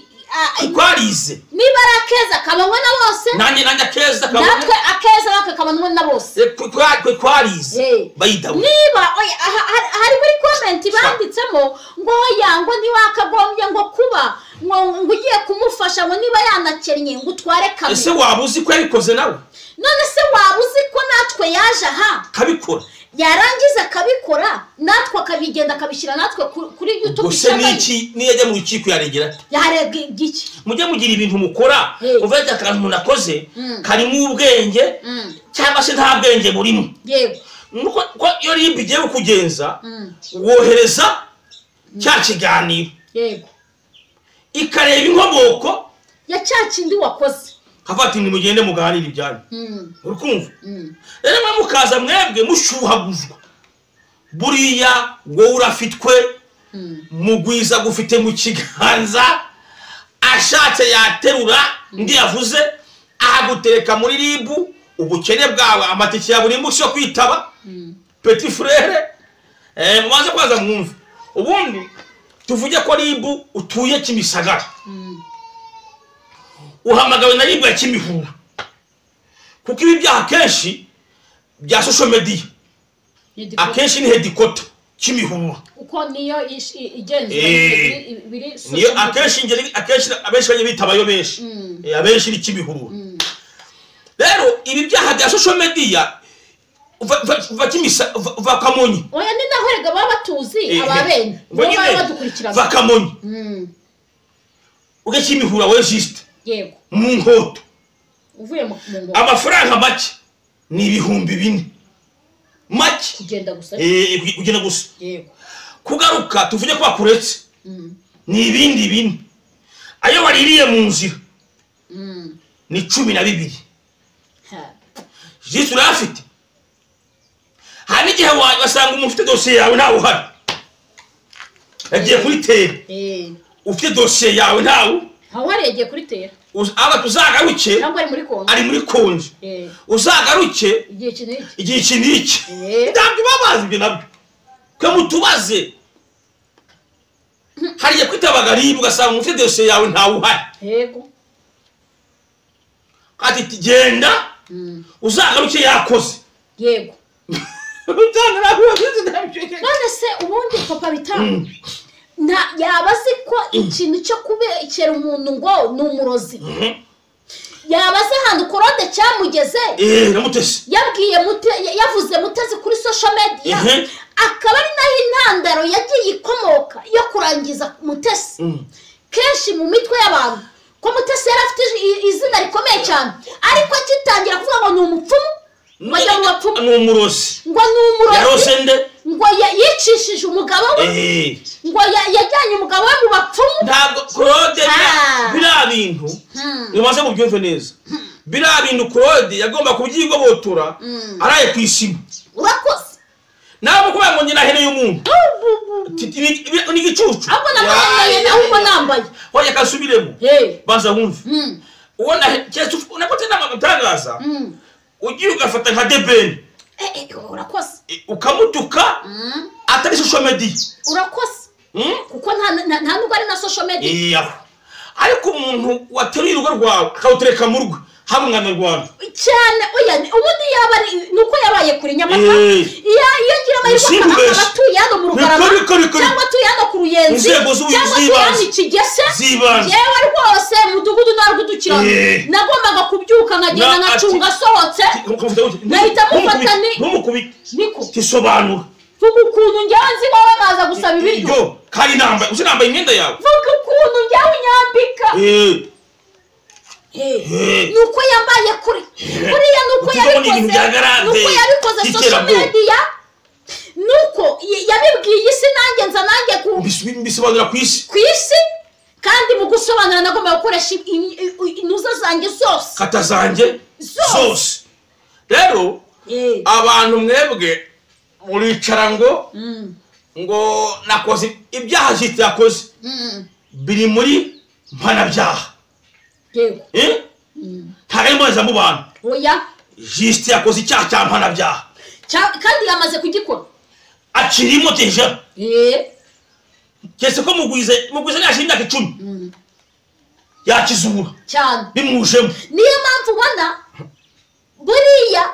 twarize niba ari akeza kabanywe na bose, nanjye akeza kabanywe natwe akeza natwe kabanywe na bose twarize. Niba hari muri comment banditsemo ngo yango ntiwakagombye ngo kuba ngo ugiye kumufasha ngo niba yanakennye ngo utware kamera, ese waba uzi ko yabikoze nawe? None se waba uzi ko natwe yaje aha kabikora, yarangiza akabikora natwe akabigenda akabishyira natwe kuri YouTube. Gusa niki niyo ajya mu rukiko yaregera yarega iki? Mujye mugira ibintu mukora uvuga ati akantu umuntu akoze karimo ubwenge cyangwa se nta bwenge burimo. Yego. Nuko ko iyo RIB igiye kukugenza wohereza cya kiganiro, yego, ikareba inkomoko ya cya kindi wakoze, hafata indi mugende muganire ibyanyu. Uri kumva? Rero mwe mukaza mwebwe mushuhaguzwa, buriya wowe urafitwe, Mugwiza gufite mu kiganza, ashatse yaterura ndi yavuze ahagutereka muri RIB, ubukene bwawe amatike ya buri munsi yo kwitaba. Petit frere, mubanze kwaza mwumve. Ubundi tuvuge ko RIB utuye Kimisagara, uhamagawe na RIB ya Kimihurura, kuko ibi byaha kenshi bya social media akenshi ni headquarter Kimihurura, uko niyo igenzura biri niyo akenshi ngeri akenshi abenshi banye bitabayo benshi, abenshi ni Kimihurura. Rero ibi byaha bya social media uva Kimisa, uva Kamonyi, oya ni naho rega baba batuzi ababene baba badukurikirana, va Kamonyi uge Kimihurura we juste, yego, mu nkoto uvuye mu ngo amafaranga make ni 4000 make kugenda gusa, kugenda gusa, yego, kugaruka tuvuge ko bakuretse ni ibindi bine, ayo waririye mu nzira ni 12. Juste urafite. Hari igihe wasanga umuntu ufite dosiye yawe ntawe uhari, yagiye kuri tera, ufite dosiye yawe ntawe uhari, yagiye kuri tera, aba tuzagaruke ari muri konje, uzagaruke igihe iki n'iki. Ntabwo babazi ibyo nabyo, kwe mutubaze. Hariya kwitabaga RIB ugasanga umuntu ufite dosiye yawe ntawe uhari, yego, ati genda uzagaruke yakoze, yego. None se ubundi papa bitanga yaba azi ko ikintu cyo kubekera umuntu ngo ni umurozi, yaba azi ahantu Claude cyamugeze, yabwiye yavuze Mutesi kuri social media, akaba ari naho intandaro yagiye ikomoka yo kurangiza Mutesi kenshi mu mitwe y'abantu, ko Mutesi yari afite izina rikomeye cyane, ariko akitangira kuvuga ngo ni umupfumu, ni umurozi, ngo ni umurozi, ngo yicishije umugabo we, ngo yajyanye umugabo we mu bapfumu. Ntabwo Claude biriya bintu bimaze mubyumve neza, biriya bintu Claude yagomba kubyigobotora araye ku isima. Urakoze. Ntabwo kuba ngo nyina aheneye umuntu ni igicucu, ahubwo nambaye, ahubwo nambaye hoya kasubiremo, baza wumve ubona nakote n'amatangaza ugiye ugafata nka Debeni, urakoze, ukamutuka atari social media, urakoze, kuko nta nubwo ari na social media. Ariko umuntu wateruye urugo rwawe akawutereka mu rwe haba umwanyarwanda cyane, oya ubundi yaba ari nuko yabaye kuri Nyamata, iyo ngira amahirwe akaba atuye hano mu Rugarama, cyangwa atuye hano ku Ruyenzi, cyangwa atuye hano i Kigese, yewe rwose mudugudu narwudukirana, nagombaga kubyuka nkagenda nkacunga asohotse, nahita mufata niko tisobanura vuga ukuntu njyewe nzi wowe nkaza gusaba ibiryo, kandi nambaye usinambaye imyenda yawe, vuga ukuntu njyewe unyambika, nuko yambaye kuri kuriya, nuko yabikoze, nuko yabikoze social media, nuko yabibwiye isi, nanjye nza nanjye ku mbisobanura ku isi, kandi mu gusobanura nagomba gukoresha inuza zanjye zose, kata zanjye zose. Rero abantu mwebwe muricara ngo ngo nakoze ibyaha jita yakoze biri muri mpanabyaha, ntabwo ari mbanza mu bantu, oya jisite yakoze icyaha cya mpanabyaha kandi yamaze kugikora, akirimo deja, keretse ko Mugwiza yashize imyaka 10 yakizura cyane bimujemo. Niyo mpamvu ubona buriya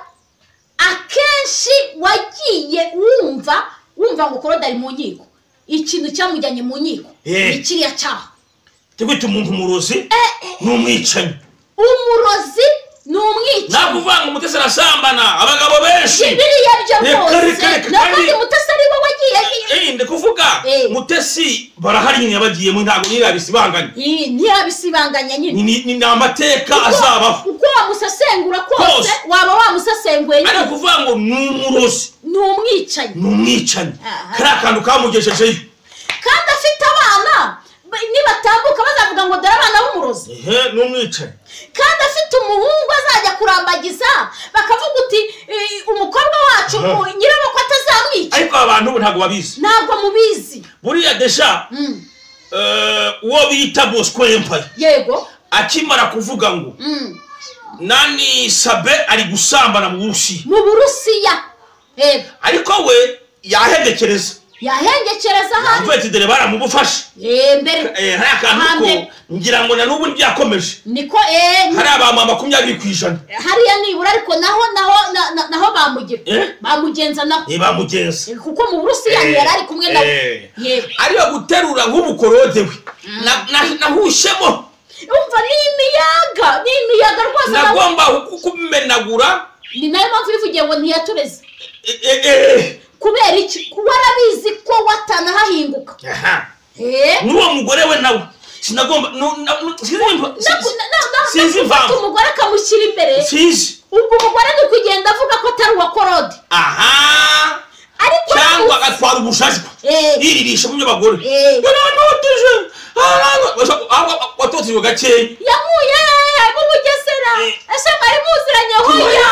akenshi wagiye wumva ngo Claude ari mu nkiko, ikintu cyamujyanye mu nkiko ni kiriya cyaha cyo kwita umuntu umurozi n'umwicanyi, umurozi Ni umwicanyi. Nakuvanga Mutesi arasambana abagabo benshi. Biriya byo rwose. Kandi Mutesi ari we wagiye. Ndi kuvuga Mutesi barahari nyine yabagiyemo ntabwo nirabisibanganya. Ntiyabisibanganya nyine. Ni amateka azabaho. Uko wamusesengura kose waba wamusesenguye nyine. Ariko kuvuga ngo ni umurozi. Ni umwicanyi. Ni umwicanyi. Kariya kantu kamugejejeyo. Kandi afite abana. Nibatambuka bazavuga ngo dore abana b'umurozi. Ni umwicanyi. Kandi afite umuhungu azajya kurambagiza bakavuga uti umukobwa wacu nyirabukwe atazamwica. Ariko abantu ubu ntabwo babizi. Ntabwo mubizi. Buriya deja uwo bita Bosco Empire. Yego. Akimara kuvuga ngo nani Sabe ari gusambana mu Burusiya. Mu Burusiya. Yego. Ariko we yahengekereza. Yahengekereza hano. Mvuye dore baramubufashe. Mbere. Hari akantu ko ngira ngo na n'ubu byakomeje. Niko hari abamama 20%. Hariya nibura ariko naho bamugira. Bamugenza naho. Bamugenza. Kuko mu Burusiya yari ari kumwe nawe. Yego. Ariyo guterura nk'ubukorode we. Nahushemo. Umva ni imiyaga rwose. Nagomba kukumenagura. Ni nayo mpamvu bivugiye ngo ntiyatureze. Kubera iki? Kuba arabizi ko watanahahinguka. N'uwo mugore we nawe sinagomba sinzi impamvu umugore akamushyira imbere. Sinzi. Ubwo umugore ni ukugenda avuga ko atari uwa Korode. Ariko cyangwa agatwara ubushashwa yiririsha mu by'abagore. Yaranotije. Watotejwe gakeya. Yamuye mu Bugesera. Ese mwari muziranye hoya?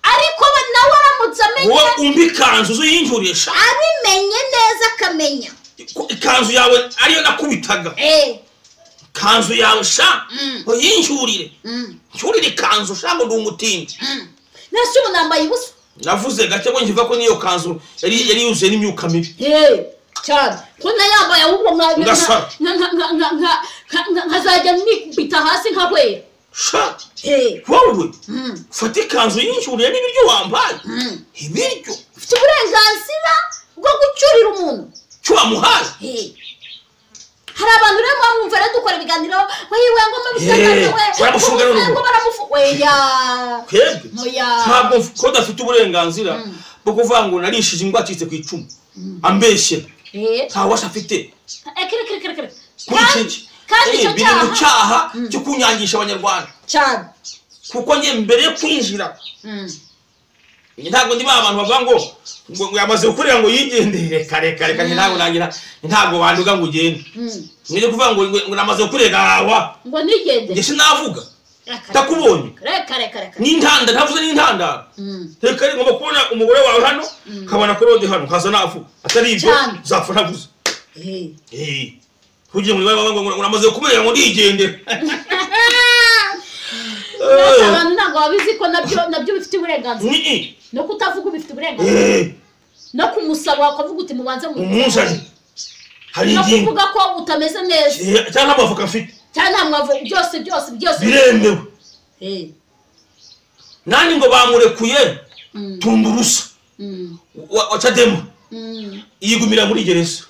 Ariko nawe aramutse amenye. Wowe umva ikanzu uzuyinjurisha. Abimenye neza akamenya. Ikanzu yawe ariyo nakubitaga. Ikanzu yawe sha uyinjurire. Ncyurire ikanzu sha ngo ndi umutindi. Nese ubu nambaye ubusa. Navuze gake ngo nkiva ko niyo kanzu yari yuzuye n'imyuka mibi. Cyane. Ko nayambaye ahubwo nkazajya nikubita hasi nkahwera. Sha. Wowe ufata ikanzu yinjuriye n'ibiryo wambaye. Ibiryo. Ufite uburenganzira bwo gucyurira umuntu. Cyo wamuhaye. Hari abantu rero mwumva rero dukora ibiganiro wewe ngo mubisangane we. Baramufunga rero. Ngo baramufunga. Oya. Twebwe. Oya. Ntabwo ko dafite uburenganzira bwo kuvuga ngo narishije ingwa acitse ku icumu. Ambeshye. Nta washa afite. Kire. Kandi icyo cyaha biri mu cyaha cyo kunyangisha abanyarwanda. Cyane. Kuko nge mbere yo kwinjira. Ntabwo ndi ba bantu bavuga ngo yamaze gukorera ngo yigendere kare ntabwo nagira ntabwo banduga ngo ugende. Ngiye kuvuga ngo namaze gukorera awa. Ngo nigende. Nge sinavuga. Takubonye. Reka. N'intanda ntavuze n'intandaro. Reka ngomba kubona umugore wawe hano kabona Korode hano kaza navuga. Atari ibyo zapfa ntavuze. Kugira ngo ngo namaze kumerera ngo ndigendere. Abantu ntabwo babizi ko nabyo bifite uburenganzira. No kutavuga ubifite uburenganzira. No kumusaba ukavuga uti mubanze mu umunzani. Hari ingingo. No kuvuga ko utameze neza. Cyangwa amavuka afite. Cyangwa nta byose biremewe. Nani ngo bamurekuye Tundurusa. Wa Chadema. Yigumira muri gereza.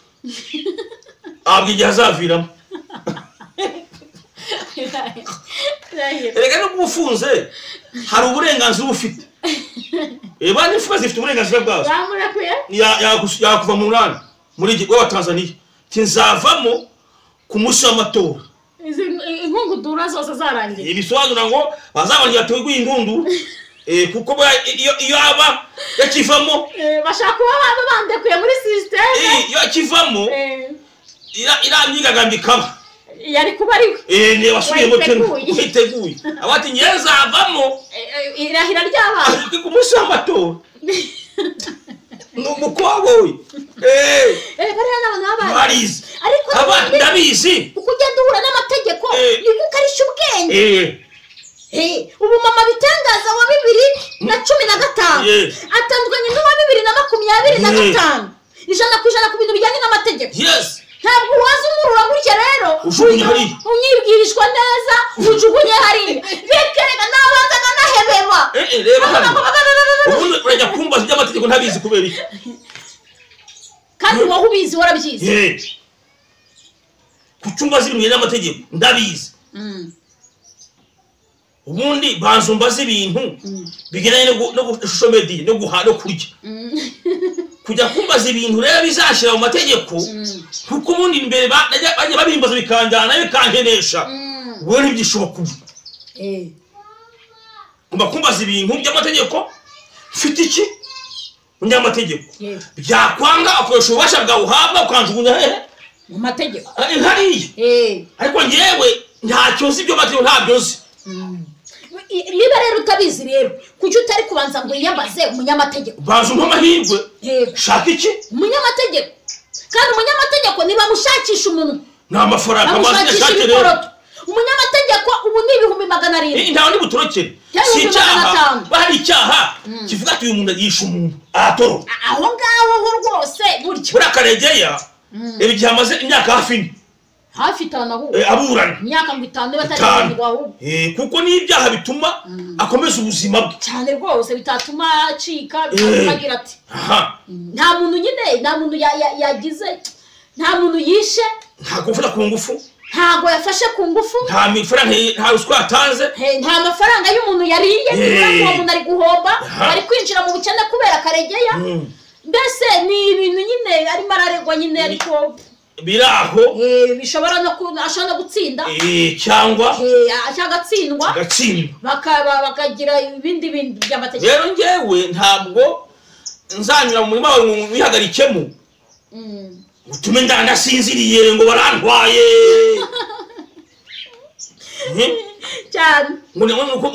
Abwo igihe azaviramo. Erega no ufunze hari uburenganzira ufite. Bandi imfungwa zifite uburenganzira bwazo. Bamurekuye? Yakuva mu munani muri wa Tanzania. Tinzavamo ku munsi w'amatora. Izi inkungudura zose zarangiye. Ibisobanura ngo bazabanje bategwe indunduru. Kuko iyo aba yakivamo bashaka kuba bandekuye muri system. Iyo akivamo ira myigagambye ikaba. Yari kuba ari we. Ne wasubiyemo twiteguye. Abati nyezavamo irahira ry'abana. Ku munsi w'amatora. Ni umukobwa we. Bariya n'abantu babaye. Barize. Ariko ndabizi. Uko ugenda uhura n'amategeko niko ukarishya ubwenge. Ubu mama bitangaza wa 2015 atandukanye n'uwa 2025 100% ku bintu bijyanye n'amategeko. Yes. Ntabwo waza umurura gutya rero unyibwirishwa neza ujugunye hariya bikereka nabanza nkanahebeba. Reba hano ubundi urajya kumbaza iby'amategeko ntabizi kubera iki kandi wowe ubizi warabyize. Ku cyumba z'ibintu n'amategeko ndabizi. Ubundi banzumbaza ibintu bigendanye no social media no guha no kurya. Kujya kumbaza ibintu rero bizashira mu mategeko, kuko ubundi imbere bajya babimbaza bikanjyana bikankenesha. Wowe ntibyishoboka ubu. Ngomba kumbaza ibintu by'amategeko, mfite iki? Umunyamategeko. Byakwanga akoresha ububasha bwawe uhabwa ukanjugunya hehe? Mu mategeko. Hariya. Ariko njyewe ntacyo nzi ibyo mategeko ntabyo nzi. Niba rero utabizi rero kuki utari kubanza ngo wiyambaze umunyamategeko? Banza umpe amahirwe. Shaka iki? Umunyamategeko. Kandi umunyamategeko nibamushakisha umuntu. Ni amafaranga bamushakisha rero. Umunyamategeko ubu ni 700,000. Ntawe ndi butorokere. Si icyaha. Bahari icyaha kivuga ati uyu muntu yishe umuntu aratoroka. Aho ngaho ho rwose buryo. Buriya Karegeya igihe amaze imyaka hafi ine. Hafi 5 ahubwo. Aburana. Imyaka ngo 5 batararindwa ahubwo. Kuko ni ibyaha bituma akomeza ubuzima bwe. Cyane rwose bitatuma acika bikagira ati. Nta muntu nyine, nta muntu yagize, nta muntu yishe. Nta gufata ku ngufu. Ntago yafashe ku ngufu. Nta mafaranga, nta ruswa yatanze. Nta mafaranga y'umuntu yariye, kuko umuntu ari guhomba, ari kwinjira mu bukene kubera Karegeya. Mbese ni ibintu nyine arimo araregwa nyine ariko biraho bishobora no ashobora gutsinda cyangwa agatsindwa bakagira ibindi bintu by'amategeko. Rero njyewe ntabwo nzanyura mu murima wawe ngo wihagarikemo utume ndanasinziriye ngo barantwaye cyane ngo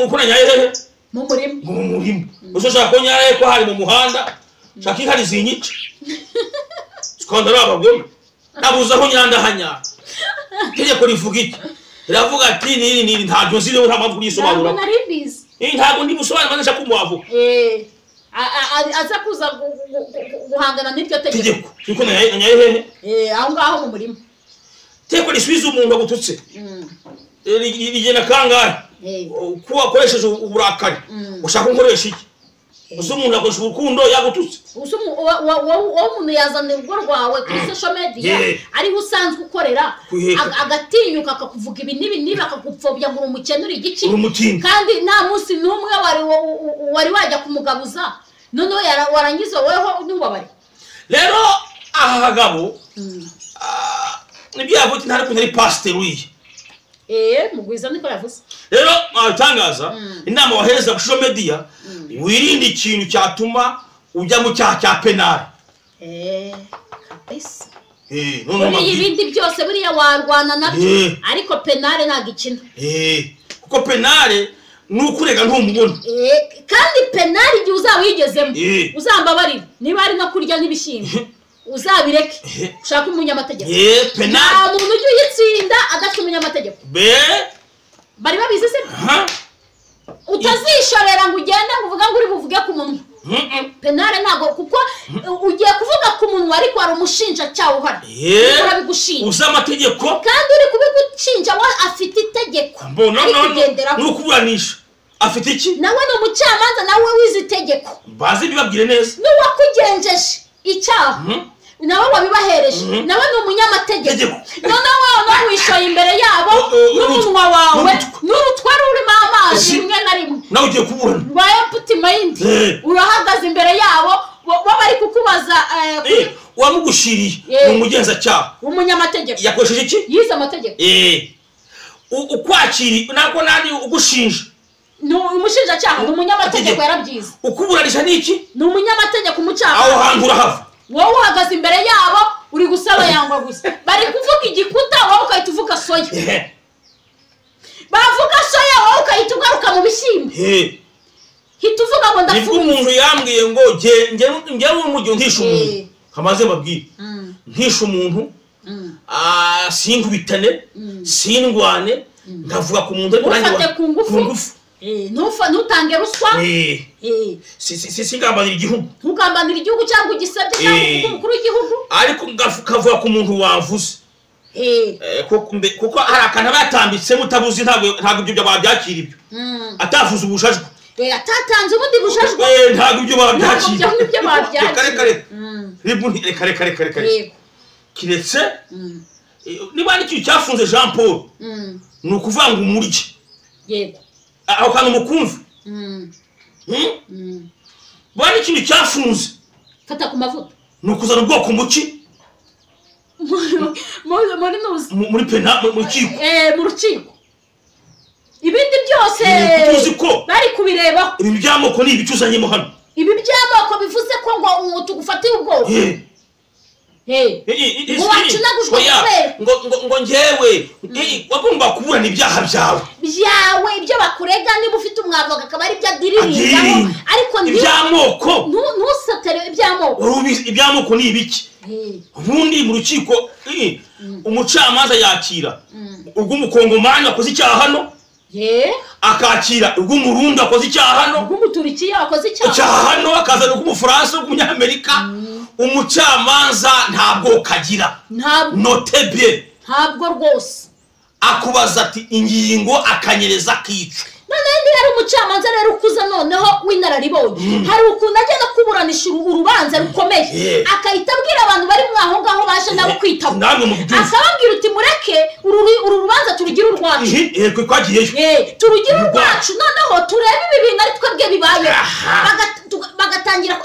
uko nanyaye hehe mu murima. Mu murima ushaka ko nyaye ko hari mu muhanda shaka ihari zinyica sikondora abagome nabuze aho nyandahanya. Itegeko rivuga iki? Riravuga ati niri niri ntabyo nzi rero nta mpamvu kurisobanura. Ntabwo nari mbizi. Ntabwo ndi busobanura maze nshaka umuwavuga. Aza kuza guhangana n'iryo tegeko. Niko nanyaye hehe? Aho ngaho mu murima. Itegeko risubiza umuntu agututse. Rigena kangahe? Ko wakoresheje uburakari. Ushaka nkoresha iki? Uzi umuntu akoresha urukundo yagututse. Uzi umuntu yazana urugo rwawe kuri social media ariho usanzwe ukorera agatinyuka akakuvuga ibi n'ibi n'ibi akakupfobya ngo umukene uri igiki kandi nta munsi n'umwe wari wajya kumugabuza noneho warangiza weho ntubabare. Rero aha kagabo nibyo yavuze ntari kuntu ari pasiteri uriya. Mugwiza niko yavuze. Rero atangaza inama wahereza ku social media wirinde ikintu cyatuma ujya mu cyaha cya penal. Kabisa. None ibindi byose buriya warwana nabyo ariko penal ntago ikina. Kuko penal nukurega ntumubona. Kandi penal igihe uzawigezemo uzambabarira niba ari no kurya n'ibishyimbo uzabireke ushaka umunyamategeko. Penal nta muntu ujya uyitsinda adafite umunyamategeko. Bari babizi se? Utazishorera ngo ugende ngo uvuga ngo uri buvuge ku munwa. Penal ntago kuko ugiye kuvuga ku munwa ariko hari umushinjacyaha uhari. Urabigushinja. Uzi amategeko kandi uri kubigushinja we afite itegeko. Uri kuburanisha. Afite iki? Nawe ni umucamanza nawe wize itegeko. Bazi bibabwire neza. N'uwakugenjeje icyaha nawe wabibahereje nawe ni umunyamategeko. Noneho wowe wishoye imbere yabo n'umunwa wawe n'urutwa rurimo amazi rimwe na rimwe nawe ugiye kuburana rwaye puti mayindi urahagaze imbere yabo bo bari kukubaza uwamugushiriye ni umugenzacyaha umunyamategeko yakoresheje iki? Yize amategeko. Ukwakiri nako nani ugushinja ni umushinjacyaha ni umunyamategeko yarabyize. Ukuburanisha ni iki? Ni umunyamategeko umucamanza. Aho hantu urahava wowe uhagaze imbere yabo uri gusaba yangwa gusa bari kuvuga igikuta wowe ukahita uvuga soya bavuga soya wowe ukahita ugaruka mu bishyimbo hita uvuga ngo ndafunze. Nibwo umuntu yambwiye ngo njyewe umujyo ntisha umuntu kamaze mbabwire ntisha umuntu sinkubitane sindwane ndavuga ku muntu ariko nanjye ku ngufu. Ntutange ruswa. Singambanira igihugu. Ntugambanira igihugu cyangwa igisebye cyangwa uvuge umukuru w'igihugu. Ariko kavuga ku muntu wavuze. Kuko hari akantu batambitsemo utabuzi ntabwo ibyo babyakira ibyo. Atavuze ubushajwe. Atatanze ubundi bushajwe. Ntabwo ibyo babyakira. Ntabwo Reka reka. Kiretse niba ari ikintu cyafunze Jean Paul ni ukuvanga umuryi. Yego. Aho kantu mukumva. Bari ikintu cyafunze. Fata ku mavuta. Ni ukuzana ubwoko muki? Muri nuzi. Muri pena mu rukiko. Mu rukiko. Ibindi byose tuzi ko bari kubirebaho. Ibintu by'amoko ni ibicuzanyemo hano. Ibi by'amoko bivuze ko ngo tugufatiye ubwoko. Ngo njyewe wagomba kuburana ibyaha byawe. Byawe ibyo bakurega niba ufite umwavoka akaba ari byo adiriringaho, ariko iby'amoko ntusatere iby'amoko. Iby'amoko ni ibiki? Ubundi mu rukiko umucamanza yakira ubw'umukongomani akoze icyaha hano, akakira ubw'umurundi akoze icyaha hano, ubw'umuturikiya akoze icyaha hano, akazana ubw'umufaransa, ubw'umunyamerika. Umucamanza ntabwo kagira notebye, ntabwo rwose akubaza ati ingingo akanyereza akica. None niba ari umucamanza rero ukuza noneho w'inararibonye, hari ukuntu agenda kuburanisha urubanza rukomeye, akahita abwira abantu bari mwaho ngaho baje nabo kwitaba, akababwira uti mureke uru rubanza turugire urwacu, turugire urwacu, noneho turebe ibi bintu ari twebwe bibayeho.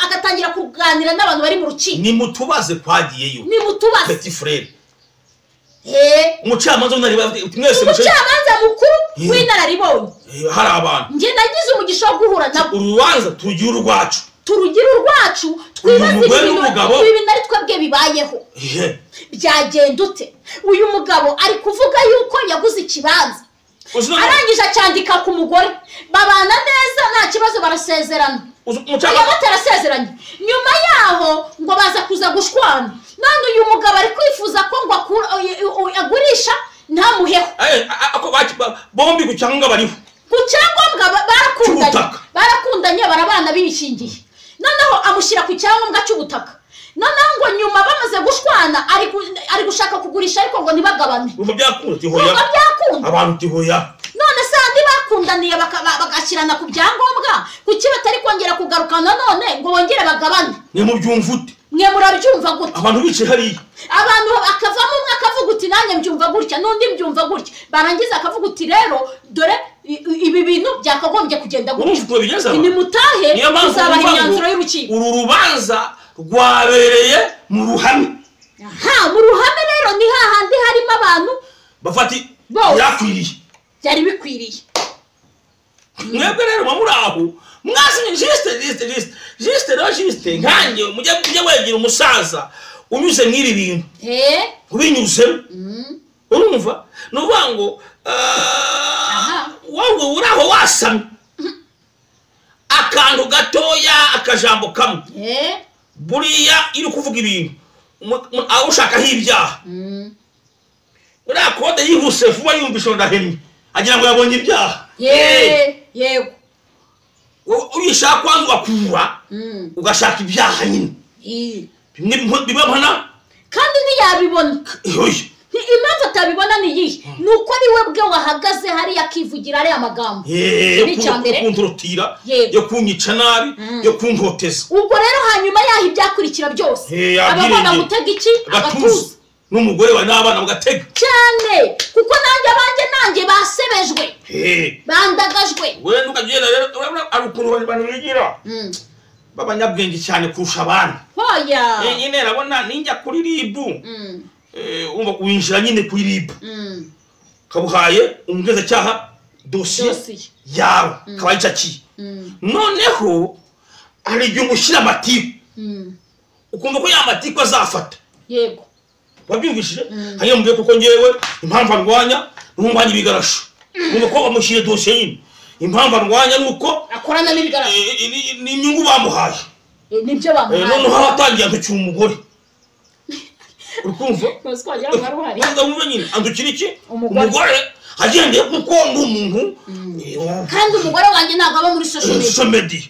Agatangira kuganira n'abantu bari mu rukiko. Nimutubaze kwagiyeyo, nimutubaze petit frère. Umucamanza mwese, umucamanza mukuru w'inararibonye, hari abantu njye nagize umugisha wo guhura nabo. Urubanza turugira urwacu, turugira urwacu, twibaze ibintu ari twebwe bibayeho. Byagenda ute? Uyu mugabo ari kuvuga yuko yaguze ikibanza, arangije acyandika ku mugore, babana neza nta kibazo, barasezerana. Batarasezeranye nyuma yaho ngo baza kuza gushwana. None uyu mugabo ari kwifuza ko ngo agurisha ntamuheho. Bombi ku cyangombwa bariho, ku cyangombwa barakundanye, barabana bishingiye. Noneho amushyira ku cyangombwa cy'ubutaka. Noneho ngo nyuma bamaze gushwana ari gushaka kugurisha, ariko ngo ntibagabane. Byakunda abantu tihoya. None se andi bakundaniye bagashyirana ku byangombwa, kuki batari kongera kugarukana none ngo bongere bagabane? Mwe mubyumva ute? Mwe murabyumva gute? Abantu bicaye hariya, abantu akavamo umwe akavuga uti nanjye mbyumva gutya, n'undi mbyumva gutya, barangiza akavuga uti rero dore ibi bintu byakagombye kugenda gutya, nimutahe tuzabaha imyanzuro y'urukiko. Uru rubanza rwabereye mu ruhame. Mu ruhame rero ni hahandi harimo abantu bafati yakwiriye, byari bikwiriye. Mwebwe rero muri aho mwasinye juste nkanjye mujye wegera umusaza unyuze mw'ibi bintu, ubinyuzemo, urumva ni ukuvuga ngo wowe uri aho wasamye akantu gatoya, akajambo kamwe, buriya iri kuvuga ibintu aho ushakaho ibyaha, uriya kode yihuse vuba yumvishe ndahemye agira ngo yabonye ibyaha. Yego, uyishaka kwanza ugakura ugashaka ibyaha nyine bimwe bibabona, kandi ntiyabibona. Impamvu atabibona ni iyihe? Ni uko ari we bwe wahagaze hariya akivugira ariya magambo yo kuntorotira, yo kunyica nabi, yo kuntoteza. Ubwo rero hanyuma yaho ibyakurikira byose abagomba gutega iki? Agatuza n'umugore wawe n'abana mugatega cyane, kuko nanjye abanjye nanjye basebejwe, bandagajwe. We ntukagenda rero, ari ukuntu abantu bigira b'abanyabwenge cyane kurusha abandi. Hoya nyine urabona ninjya kuri RIB, umva winjira nyine kuri RIB, kabuhaye umugenzacyaha dosiye yawe kaba yicakiye. Noneho hari igihe umushyira amatiku, ukumva ko ya matiku azafata. Yego, wabyumvishije? Hanyuma mbwiye kuko ngewe impamvu arwanya n'umwanya ibigarasho, numva ko bamushyire dosiye nyine. Impamvu arwanya ni uko akorana n'ibigarasho, ni inyungu bamuhaye, nibyo bamuhaye. Noneho abatangiye andukira umugore, urikumva? Nyine andukira iki? Umugore agendeye kuko ndi umuntu, kandi umugore wanjye ntabwo aba muri social media.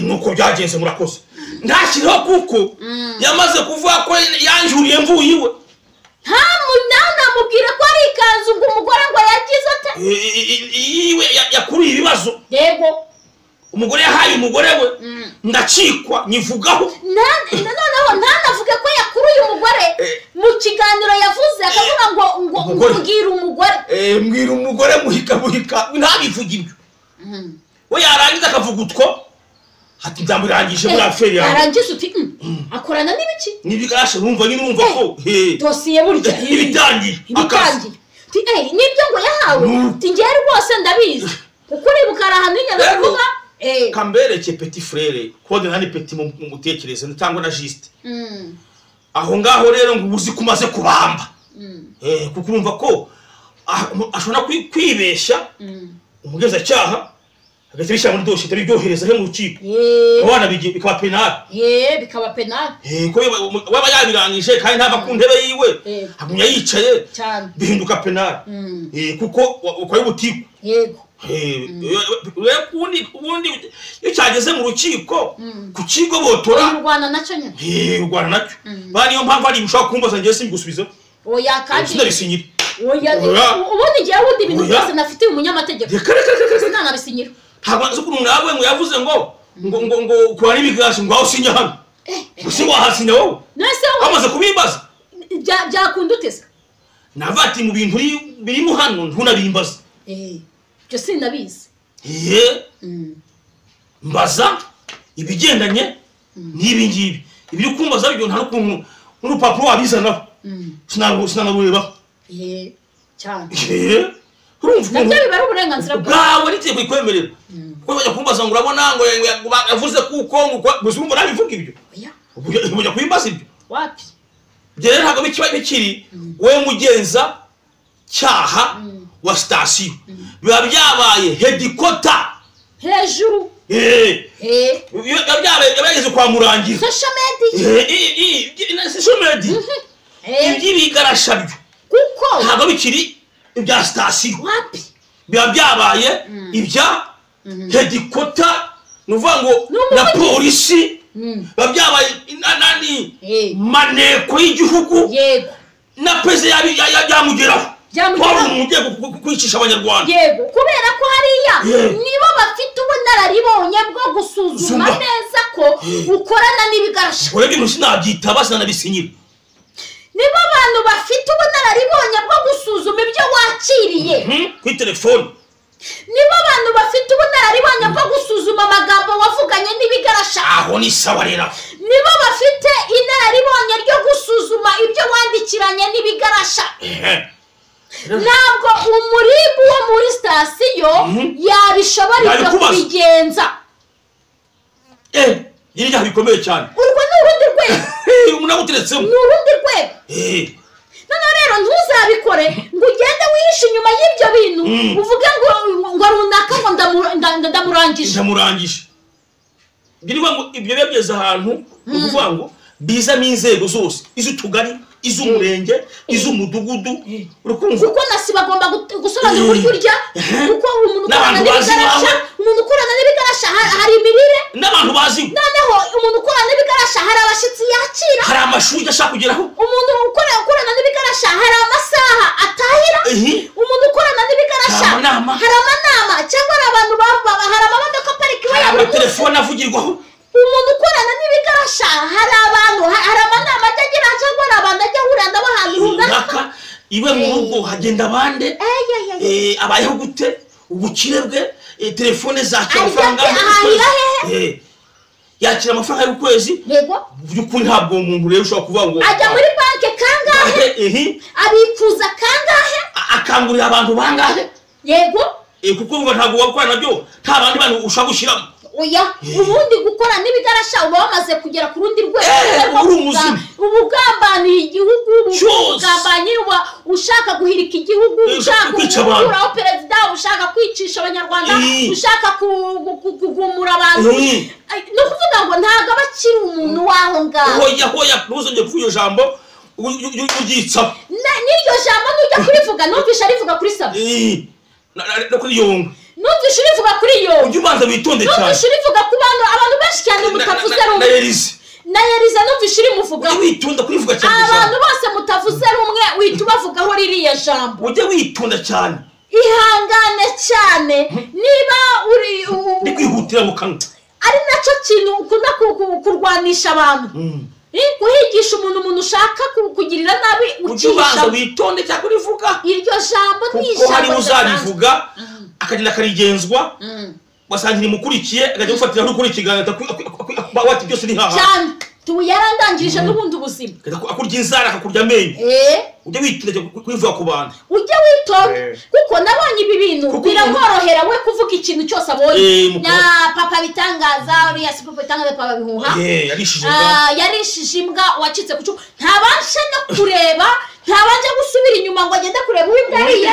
Nuko byagenze, murakoze. Ntashyiriho kuko yamaze kuvuga ko yanjuriye mvuye iwe. Ntamubwire ko ari ikanzu ngo umugore ngo yagize ate? Iwe yakuriye ibibazo. Yego, umugore yahaye umugore we, ndacikwa nyivugaho. Noneho ntanavuge ko yakuruye umugore mu kiganiro yavuze, akavuga ngo mbwira umugore, mbwira umugore muhika muhika, ntabivuge ibyo. We yarangiza akavuga utwo ati ndamurangije muri affaire yawe. Yarangiza uti akorana n'ibiki? N'ibigarasha urumva nyine urumva ko dosiye burya ibitangiye ibitangiye. Ti nibyo ngo yahawe ti ngiye rwose ndabizi. Kuko uribuka ahantu nyine kuvuga kambereke petit frère kode nani petit mu mutekereze cyangwa na juste. Aho ngaho rero ngo ubuzi kumaze kubamba. Kuko urumva ko ashobora kwibesha umugeza cyaha agahita bishyira muri dosiye itabiryohereza he mu rukiko. Abana bikaba penal. Bikaba penal. Ko waba yabirangije kandi ntava ku ntebe yiwe agumya yicaye bihinduka penal. Kuko ukora ubutiku. Yego. Ubundi iyo cyageze mu rukiko ku kigo botora u Rwanda nacyo nyine. U Rwanda nacyo. Ba niyo mpamvu ari ushaka kumbaza ngiye simbigusubiza. Oya kandi sinabisinyira. Oya ubundi ngiye wundi ibintu byose nafitiye umunyamategeko. Sinanabisinyira. Ntabwo nzi ukuntu nawe ngo yavuze ngo ngo ngo ngo kwa n'ibigashi ngo aho sinya hano. Gusa wahasinya wowe. Nese amaze kubimbaza. Byakunda utese. Navati mu bintu birimo hano ntunabimbaza. Byo sinabizi. Mbaza ibigendanye n'ibi ngibi. Ibiri kumbaza byo nta n'ukuntu n'urupapuro wabizanaho. Sinanabureba. Cyane. Urumva nabyo biba ari uburenganzira bwawe n'itegeko rikwemerera. Kuko bajya kumbaza ngo urabona ngo yavuze kuko ngo gusa urumva nabivuga ibyo. Ujya kubimbaza ibyo. Wapi? Ibyo rero ntabwo bikiba bikiri wowe mugenza cyaha wa sitasiyo. Biba byabaye headquarter hejuru. Biba byabaye byageze kwa Murangira. Social media. Social media. Iby'ibigarasha byo. Kuko ntabwo bikiri ibya sitasiyo. Wapi? Biba byabaye ibya headquarter nuvuga ngo na polisi. Biba byabaye nani maneko y'igihugu. Yego. Na perezida yamugeraho. Paul mugiye kwicisha abanyarwanda. Yego, kubera ko hariya nibo bafite ubunararibonye bwo gusuzuma neza ko ukorana n'ibigarasha. Oya ibintu sinabyitaba sinanabisinyira. Nibo abantu bafite ubunararibonye bwo gusuzuma ibyo wakiriye kuri telefone. Nibo abantu bafite ubunararibonye bwo gusuzuma amagambo wavuganye n'ibigarasha. Aho ni sawa rero. Nibo bafite inararibonye ryo gusuzuma ibyo wandikiranye n'ibigarasha. Ntabwo umuribu wo muri sitasiyo yabishobora ibyo kubigenza. Iri ryaha bikomeye cyane. Urwo ni urundi rwego. Umuntu aguteretsemo. Ni urundi rwego. Noneho rero ntuzabikore ngo ugende wihishe inyuma y'ibyo bintu uvuge ngo runaka ngo ndamurangije. Ndamurangije. Ibyo byageze ahantu ni ukuvuga ngo bizamo inzego zose iz'utugari, iz'umurenge, iz'umudugudu, urukumva. Kuko nasi bagomba gusobanura uburyo urya, kuko umuntu ukorana n'ibigarasha, umuntu ukorana n'ibigarasha hari imirire n'abantu bazi. Noneho umuntu ukorana n'ibigarasha hari abashitsi yakira, hari amashuri ashaka kugeraho. Umuntu ukorana n'ibigarasha hari amasaha atahira. Umuntu ukorana n'ibigarasha hari amanama cyangwa hari abantu hari amamodoka aparika iwe ya buri munsi, telefone avugirwaho. Umuntu ukorana n'ibigarasha hari abantu, hari amanama ajya agira cyangwa hari abantu ajya ahurira nabo ahantu runaka. Iwe mu rugo hagenda abande, abayeho gute, ubukire bwe, telefone zakira amafaranga, yakira amafaranga y'ukwezi. Yego. By'ukuri ntabwo umuntu rero ushobora kuvuga ngo ajya muri banki kangahe, abikuza kangahe, akangurira abantu bangahe. Yego. Kuko ngo ntabwo wakora nabyo nta bandi bantu ushobora gushyiramo. Oya, ubundi gukora n'ibigarasha uba wamaze kugera ku rundi rwego. Ubugambaniye igihugu, ubugambaniye uba ushaka guhirika igihugu, ushaka gukuraho perezida, ushaka kwicisha abanyarwanda, ushaka kugumura abantu. Ni ukuvuga ngo ntabwo aba akiri umuntu w'aho ngaho. Oya, oya, ntuzongere kuvuga iryo jambo uryitsaho. N'iryo jambo nujya kurivuga, numvishe arivuga kuri Saba. No kuri Yongwe. Numvishe urivuga kuri Yongwe. Ujye ubanza witonde cyane. Numvishe urivuga ku bantu, abantu benshi cyane mutavuze rumwe. Na Elize. Na Elize numvishe urimuvuga. Ujye witonda kurivuga cyane. Abantu bose mutavuze rumwe uhita ubavugaho ririya jambo. Ujye witonda cyane. Ihangane cyane niba uri ndi kwihutira mu kanwa. Ari nacyo kintu ukunda kurwanisha abantu. Guhigisha umuntu ushaka kugirira nabi ukihisha. Ujye ubanza witonde cyangwa urivuga. Iryo jambo ni ijambo. Kuko hari uzarivuga Akagenda akarigenzwa, wasangira imukurikiye akajya gufatira aho ukora ikiganiro wati byose ni haha cyane. Yarandangirije n'ubundi ubuzima. Akurya inzara, akakurya amenyo. Ujye witinda kwivuga ku bantu, ujye witonda, kuko nabonye ibi bintu biramworohera we kuvuga ikintu cyose abonye. Na papa bitangaza, uriya si papa bitangaza, papa bihuha. Yarishije imbwa wacitse ku cyuma, ntabashe no kureba, ntabanje gusubira inyuma ngo agende kureba uw'imbwa yariye,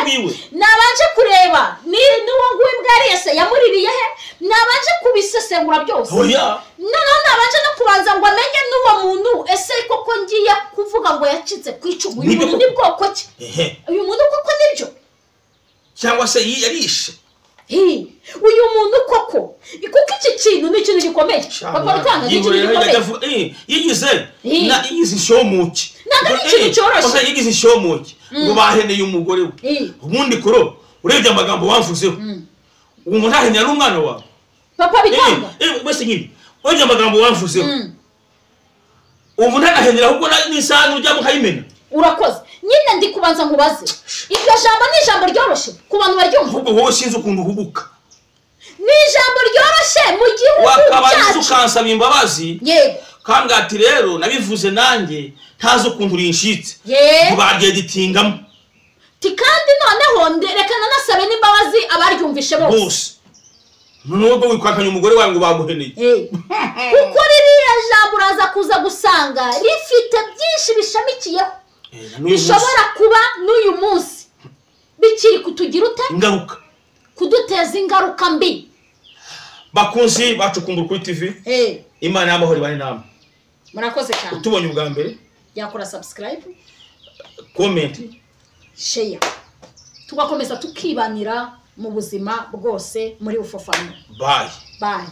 nabanje kureba n'uwo nguwo imbwa yariye se yamuririye he, nabanje kubisesengura byose. Noneho nabanje no kubanza ngo amenye n'uwo muntu, ese koko ngiye kuvuga ngo yacitse ku icumu, uyu muntu ni bwoko ki? Uyu muntu koko nibyo? Cyangwa se yarishe? Uyu muntu koko, kuko iki kintu ni ikintu gikomeye. Papa Bitanga ni ikintu gikomeye. Yigize yigize ishomuki. Ntabwo ari ikintu cyoroshye. Yigize ishomuki ngo baheneye umugore we. Ubundi kuro urebye amagambo wamvuzeho, uwo ntahenera n'umwana wawe. Papa Bitanga wese nyine urebye amagambo wamvuzeho, ubu ntanahenera ahubwo n'isahani ujyamo ukayimena. Urakoze nyine, ndi kubanza nkubaze, iryo jambo ni ijambo ryoroshye ku bantu baryumva? Ahubwo wowe sinzi ukuntu uhubuka. Ni ijambo ryoroshye mu gihugu cyacu. Ukansaba imbabazi, kambwira ati rero nabivuze nanjye ntazi ukuntu rinshitse, ntibaryeditingamo. Kandi noneho reka nanasabe n'imbabazi abaryumvishe bose. Nubwo wikwakanye umugore wawe ngo bamuheneye, kuko ririya jambo uraza kuza gusanga rifite byinshi bishamikiyeho, bishobora kuba n'uyu munsi bikiri kutugira ute ingaruka, kuduteza ingaruka mbi. Bakunzi bacukumbura kuri TV, Imana y'amahoro ibane namwe. Murakoze cyane. Utubonye ubwa mbere yakora subscribe, comment, share, tugakomeza tukibanira mu buzima bwose muri Ufafanuo. Bye bye.